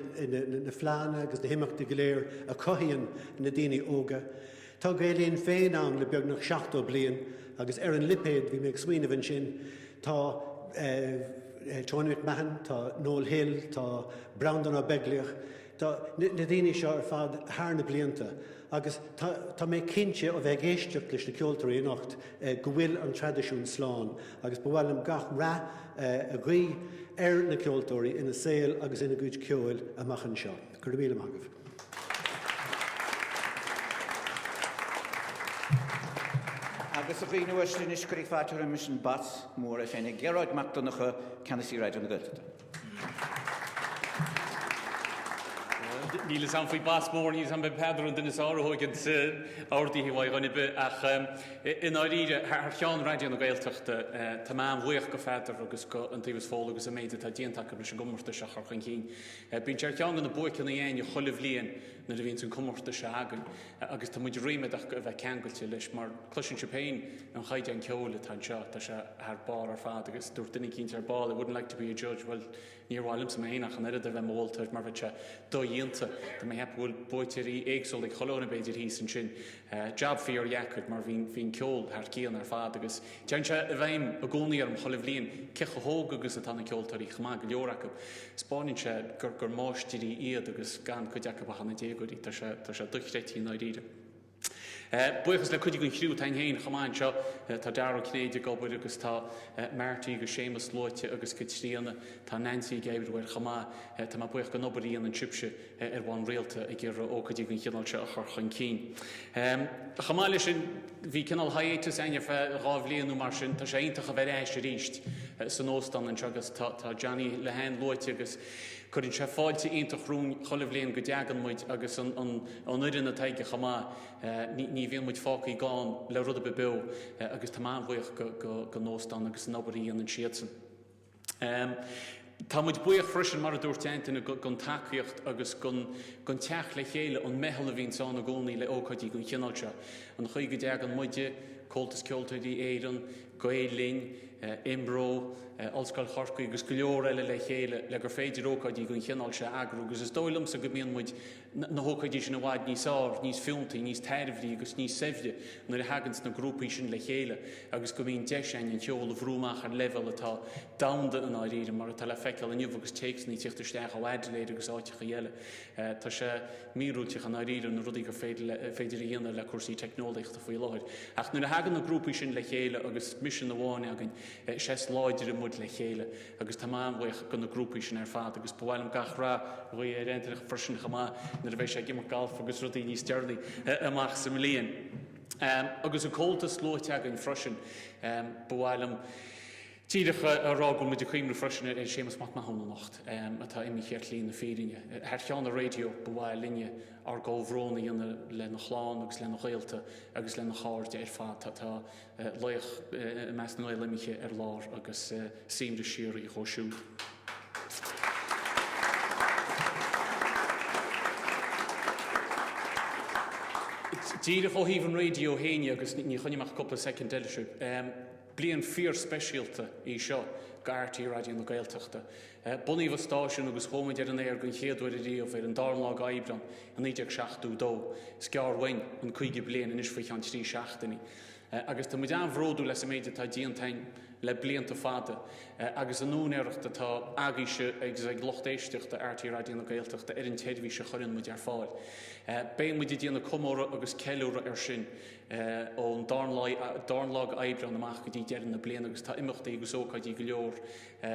Speaker 6: na fleánna agus na himeachtaí go léir a chothaíonn na daoine óga. Tá Gael Linn féin ann le beagnach 70 bliain agus ar an lipéad, bhí mé ag smaoineamh ansin, tá Tony McMahon, tá Noel Hill, tá Breandán Ó Beaglaoich, tá na daoine seo ar fad thar na blianta agus tá mé cinnte ó bheith ag éisteacht leis na ceoltóirí anocht go bhfuil an traidisiún slán agus ba mhaith liom gach rath a ghuí ar na ceoltóirí ina saol agus ina gcuid ceoil amach anseo. Go raibh míle maith agaibh.
Speaker 1: Agus a dhaoine uaisle anois cuireadh fáilte roimis an boss mór é féin, Gearóid Mac Donncha, Ceannasaí Raidió na Gaeltachta.
Speaker 7: Níl fhios a'm faoi boss mór, níl fhios a'm, beidh Peadar an duine is fearr a thóigeann orduithe uaidh dhuine ar bith ach i ndáiríre, thar cheann Raidió na Gaeltachta, tá mé an-bhuíoch go Pheadar agus go Iontaobhas Fódhla agus an méid atá déanta acu leis an gcomórtas seo a chur chun cinn. Bíonn sé ar cheann de na buaiceanna againne chuile bhliain nuair a bhíonns an comórtas seo againn agus tá muid ríméadach a bheith ceangailte leis mar cloiseann sibh féin an chaighdeán ceoil atá anseo, tá sé thar barr ar fad agus dúirt duine eicínt ar ball I wouldn't like to be a judge, bhuel níor mhaith liomsa mé féin ach an oiread a bheith i mo mholtóir mar bheadh sé dodhéanta. Tá mé ag ceapadh go bhfuil buaiteoirí éagsúla ag chuile dhuine b'fhéidir thíos ansin. Jab fíor-dheacair mar bhíonn bhíonn ceol thar cionn ar fad agus téann sé i bhfeidhm i gcónaí orm chuile bhliain cé chomh hóg agus atá na ceoltóirí, chomh maith go leor acu. 'Spáineann sé gur gur máistirí iad agus gan cuid acu ach ina ndéagóirí. Tá sé tá sé dochreidte i ndáiríre. Buíochas le cuid den chriú atá againn féin chomh maith anseo. Tá Dara Ó Cinnéide ag obair agus tá Marty agus Séamus luaite agus Caitríona. Tá Nancy ag oibriú air chomh maith. Tá mé buíoch den obair a dhéanann sibhse ar bhonn rialta ag iarraidh ócáidí den chineál seo a chur chun cinn. Chomh maith leis sin, bhí cineál hiatus againn ar feadh 2 bhliain nó mar sin. Tá sé iontach a bheith ar ais arís san óstán anseo agus tá Johnny Lehane luaite agus cuireann sé fáilte iontach romhainn chuile bhliain go dtagann muid agus an fhoireann atá aige chomh maith. Ní bhíonn muid fágtha gann le rud ar bith beo agus tá mé an-bhuíoch don óstán agus an obair a dhéanann siadsan. Tá muid buíoch freisin, mar a dúirt Antaine, den tacaíocht agus den teacht le chéile, an meitheal a bhíonns ann i gcónaí le ócáidí den chineál seo. An chaoi go dtagann muide, Comhaltas Ceoltóirí Éireann, Gael Linn, IMRO, Ollscoil Chorcaí agus go leor eile le chéile le gur féidir ócáidí den chineál seo a eagrú agus is dóigh liomsa go mbíonn muid na hócáidí sin i bhfad níos fearr, níos fiúntaí, níos tairbhí agus níos saibhre nuair a thaganns na grúpaí sin le chéile agus go mbíonn deis againn an ceol a bhrú amach ar leibhéal atá domhanda i ndáiríre, mar atá le feiceáil inniu agus téacsanna ag tíocht isteach ó Adelaide agus áiteacha eile. Tá sé míorúilteach i ndáiríre na rudaí gur féidir a dhéanamh le cúrsaí teicneolaíochta faoi láthair. Ach nuair a thagann na grúpaí sin le chéile agus misean amháin againn, is ea is láidre muid le chéile. agus tá mé an-bhuíoch do na grúpaí sin ar fad agus ba mhaith liom gach rath a ghuí ar Antaine freisin chomh maith nuair a bheidh sé ag imirt galf agus rudaí níos deireanaí amach sa mbliain. Agus an Comhaltas luaite againn freisin, ba mhaith liom díreach a rá go bhfuil muid ag cuimhneamh freisin ar Séamus Mac Mathúna anocht, atá imithe ar shlí na fírinne. Thar cheann an raidió, ba mhaith linne ár gcomhbhrón a dhéanamh lena chlann agus lena ghaolta agus lena chairde ar fad. Tá Laoch i measc na nGael imithe ar lár agus suaimhneas síoraí dhó siúd. Díreach ó thaobh an raidió féin agus ní choinneoidh mé ach cúpla soicind eile sibh. Bliain fíor-speisialta í seo go RTÉ Raidió na Gaeltachta. Bunaíodh an stáisiún agus chuaigh muid ar an aer den chéad uair ariamh ar an dara lá d'Aibreán i 1972. Is gearr uainn an 50 bliain anois faoi cheann 3 seachtainí. Agus tá muid an-bhródúil as an méid atá déanta againn le blianta fada agus an úinéireacht atá agaibhse agus ag lucht éisteachta RTÉ Raidió na Gaeltachta ar an tseirbhís a chuireann muid ar fáil. Beidh muid ag déanamh comóradh agus ceiliúradh air sin ón darna lá d'Aibreán amach go dtí deireadh na bliana agus tá imeachtaí agus ócáidí go leor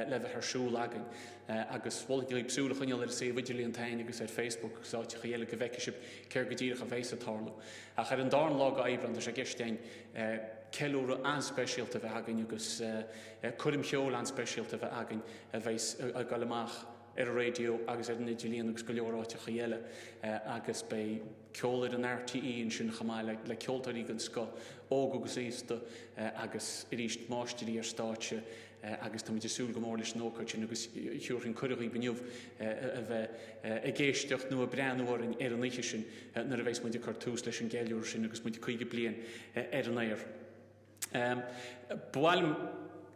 Speaker 7: le bheith ar siúl againn. Agus mholfainn daoibh súil a choinneáil ar an suíomh idirlíon s'againn agus ar Facebook agus áiteacha eile go bhfeicfidh sibh céard go díreach a bheas ag tarlú. Ach ar an darna lá d'Aibreán tá sé i gceist againn ceiliúradh an-speisialta a bheith againn agus coirm cheoil an-speisialta a bheith againn a bheas ag dul amach ar an raidió agus ar an idirlíon agus go leor áiteacha eile agus beidh ceol ar an RTÉ ansin chomh maith le ceoltóirí den scoth, óg agus aosta agus arís máistrí ar stáitse agus táimid ag súil go mór leis an ócáid sin agus thabharfainn cuireadh dhaoibh inniu a bheith ag éisteacht nó ag breathnú orainn ar an oíche sin nuair a bheas muid ag cur tús leis an gceiliúradh sin agus muid 50 bliain ar an aer. Ba mhaith liom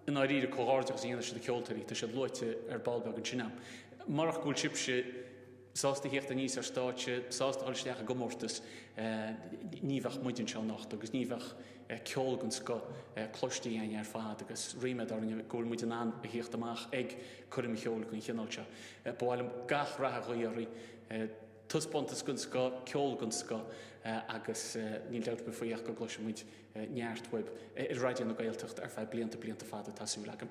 Speaker 7: i ndáiríre comhghairdeachas a dhéanamh leis na ceoltóirí, tá siad luaite ar ball beag ansin a'm. Murach go bhfuil sibhse sásta theacht aníos ar stáitse, sásta dhul isteach i gcomórtas, ní bheadh muid anseo anocht agus ní bheadh ceol den scoth cloiste againn ar fad agus ríméad orainn go bhfuil muid in ann a theacht amach ag coirm cheoil den chineál seo. Ba mhaith liom gach rath a ghuí oraibh. Taispeántas den scoth, ceol den scoth agus níl dabht ar bith faoi ach go gcloisfidh muid neart uaibh ar Raidió na Gaeltachta ar feadh blianta, blianta fada, tá súil agam.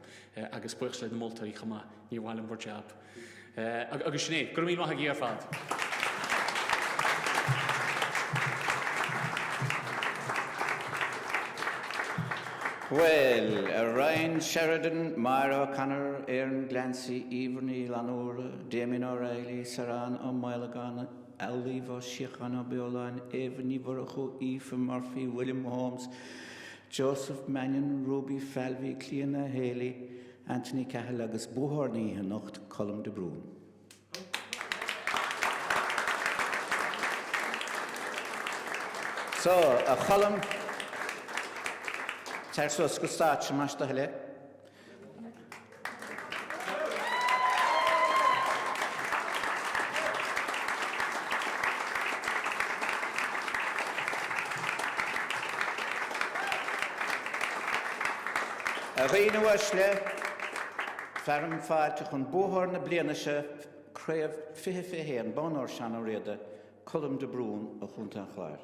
Speaker 7: Agus buíochas le na moltóirí chomh maith, níor mhaith liom bhur jab. Agus sin é. Go raibh míle maith agaibh ar fad.
Speaker 1: Bhuel, a Ryan Sheridan, Máire O'Connor, Aaron Glancy, Emer Ní Fhlannúra, Damien O'Reilly, Sarán Ó Maolagáin, Amhlaoibh Ó Síocháin Ó Beoláin, Éabha Ní Mhurchú, Aoife Murphy, William Holmes, Joseph Mannion, Ruby Falvey, Clíona Haley, Anthony Cahill agus buaiteoir na hoíche anocht, Colm de Brún. So, a Choilm, tar suas go stáitse más do thoil é. A dhaoine uaisle, fearaim fáilte chun buathóir na bliana seo, Craobh 2021, Bonn Óir Seán Ó Riada, Colm de Brún ó Chontae an Chláir.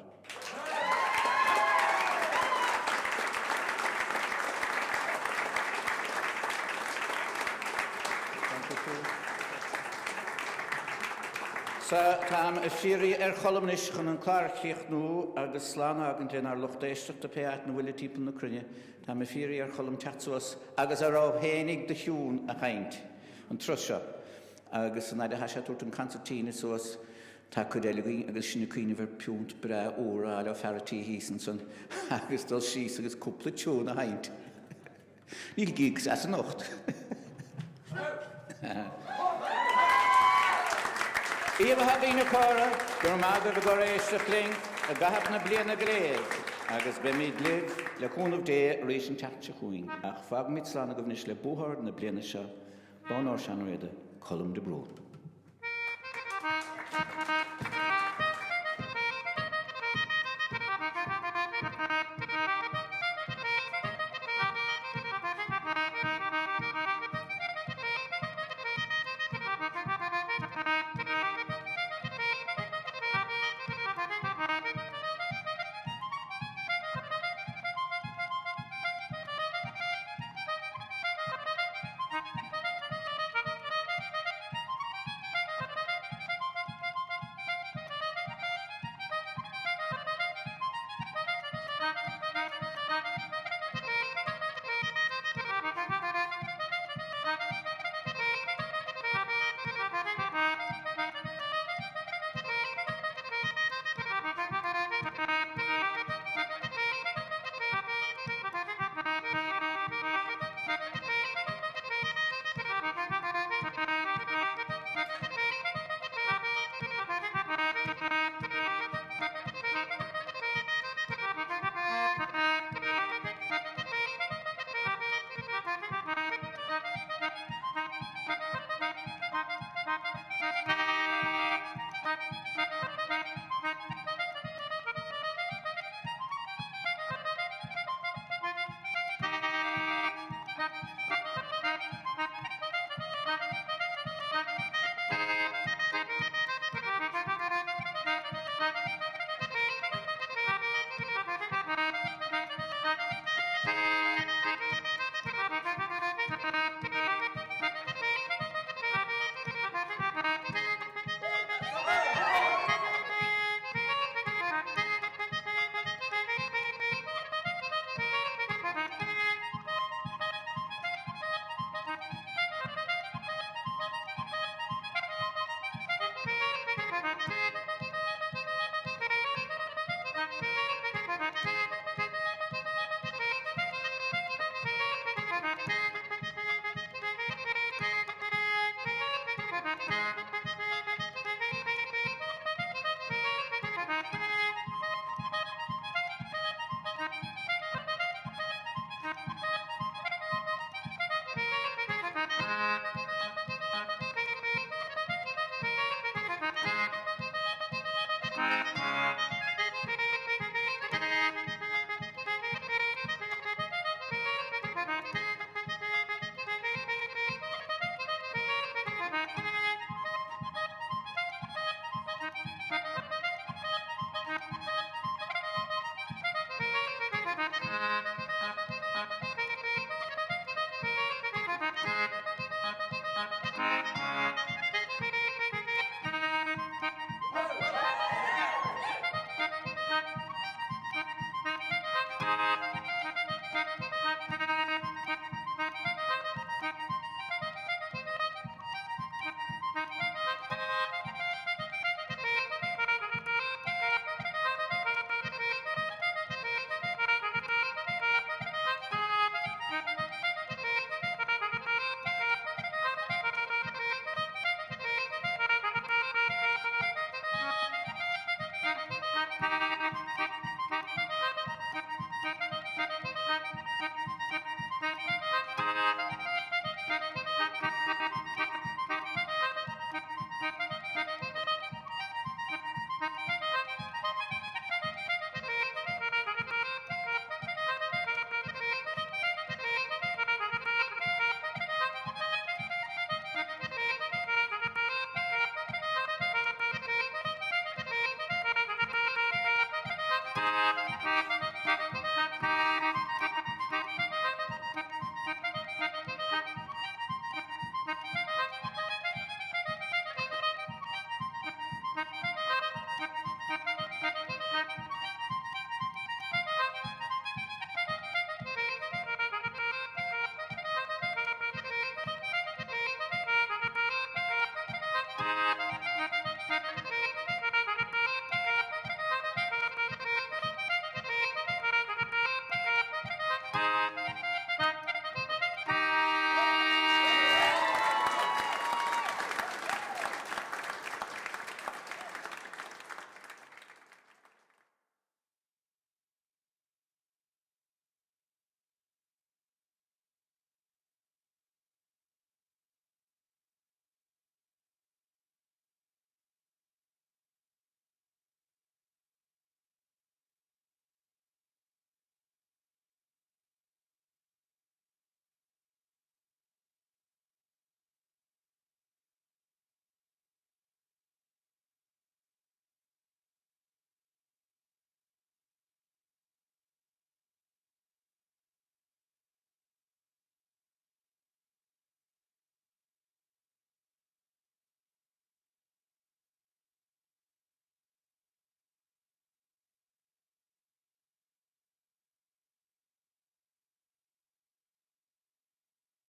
Speaker 1: So, táim ag fiarraí ar Cholm anois chun an clár a chríochnú agus slán a fhágaint lenár lucht éisteachta pé áit ina bhfuilid timpeall na cruinne. Táim ag fiarraí ar Cholm teacht suas agus a rogha fhéinig de thiún a sheinnt an turas seo. Agus an fhaid atá sé ag tabhairt an concertina suas, Tá cuid eile againn agus sinn ag cuimhneamh ar phiúnt breá úr a fháil ó fear a' tí thíos ansan agus dul síos agus cúpla tiún a sheinnt. Níl gigs as anocht. Dia dhaoibh a dhaoine córa, go raibh maith agaibh i gcur éisteacht linn i gcaitheamh na bliana go léir agus beimid libh le cúnamh Dé arís an tseachtain seo chugainn ach fágfaimid slán agaibh anois le buathóir na bliana seo, Bonn Óir Seán Ó Riada, Colm de Brún.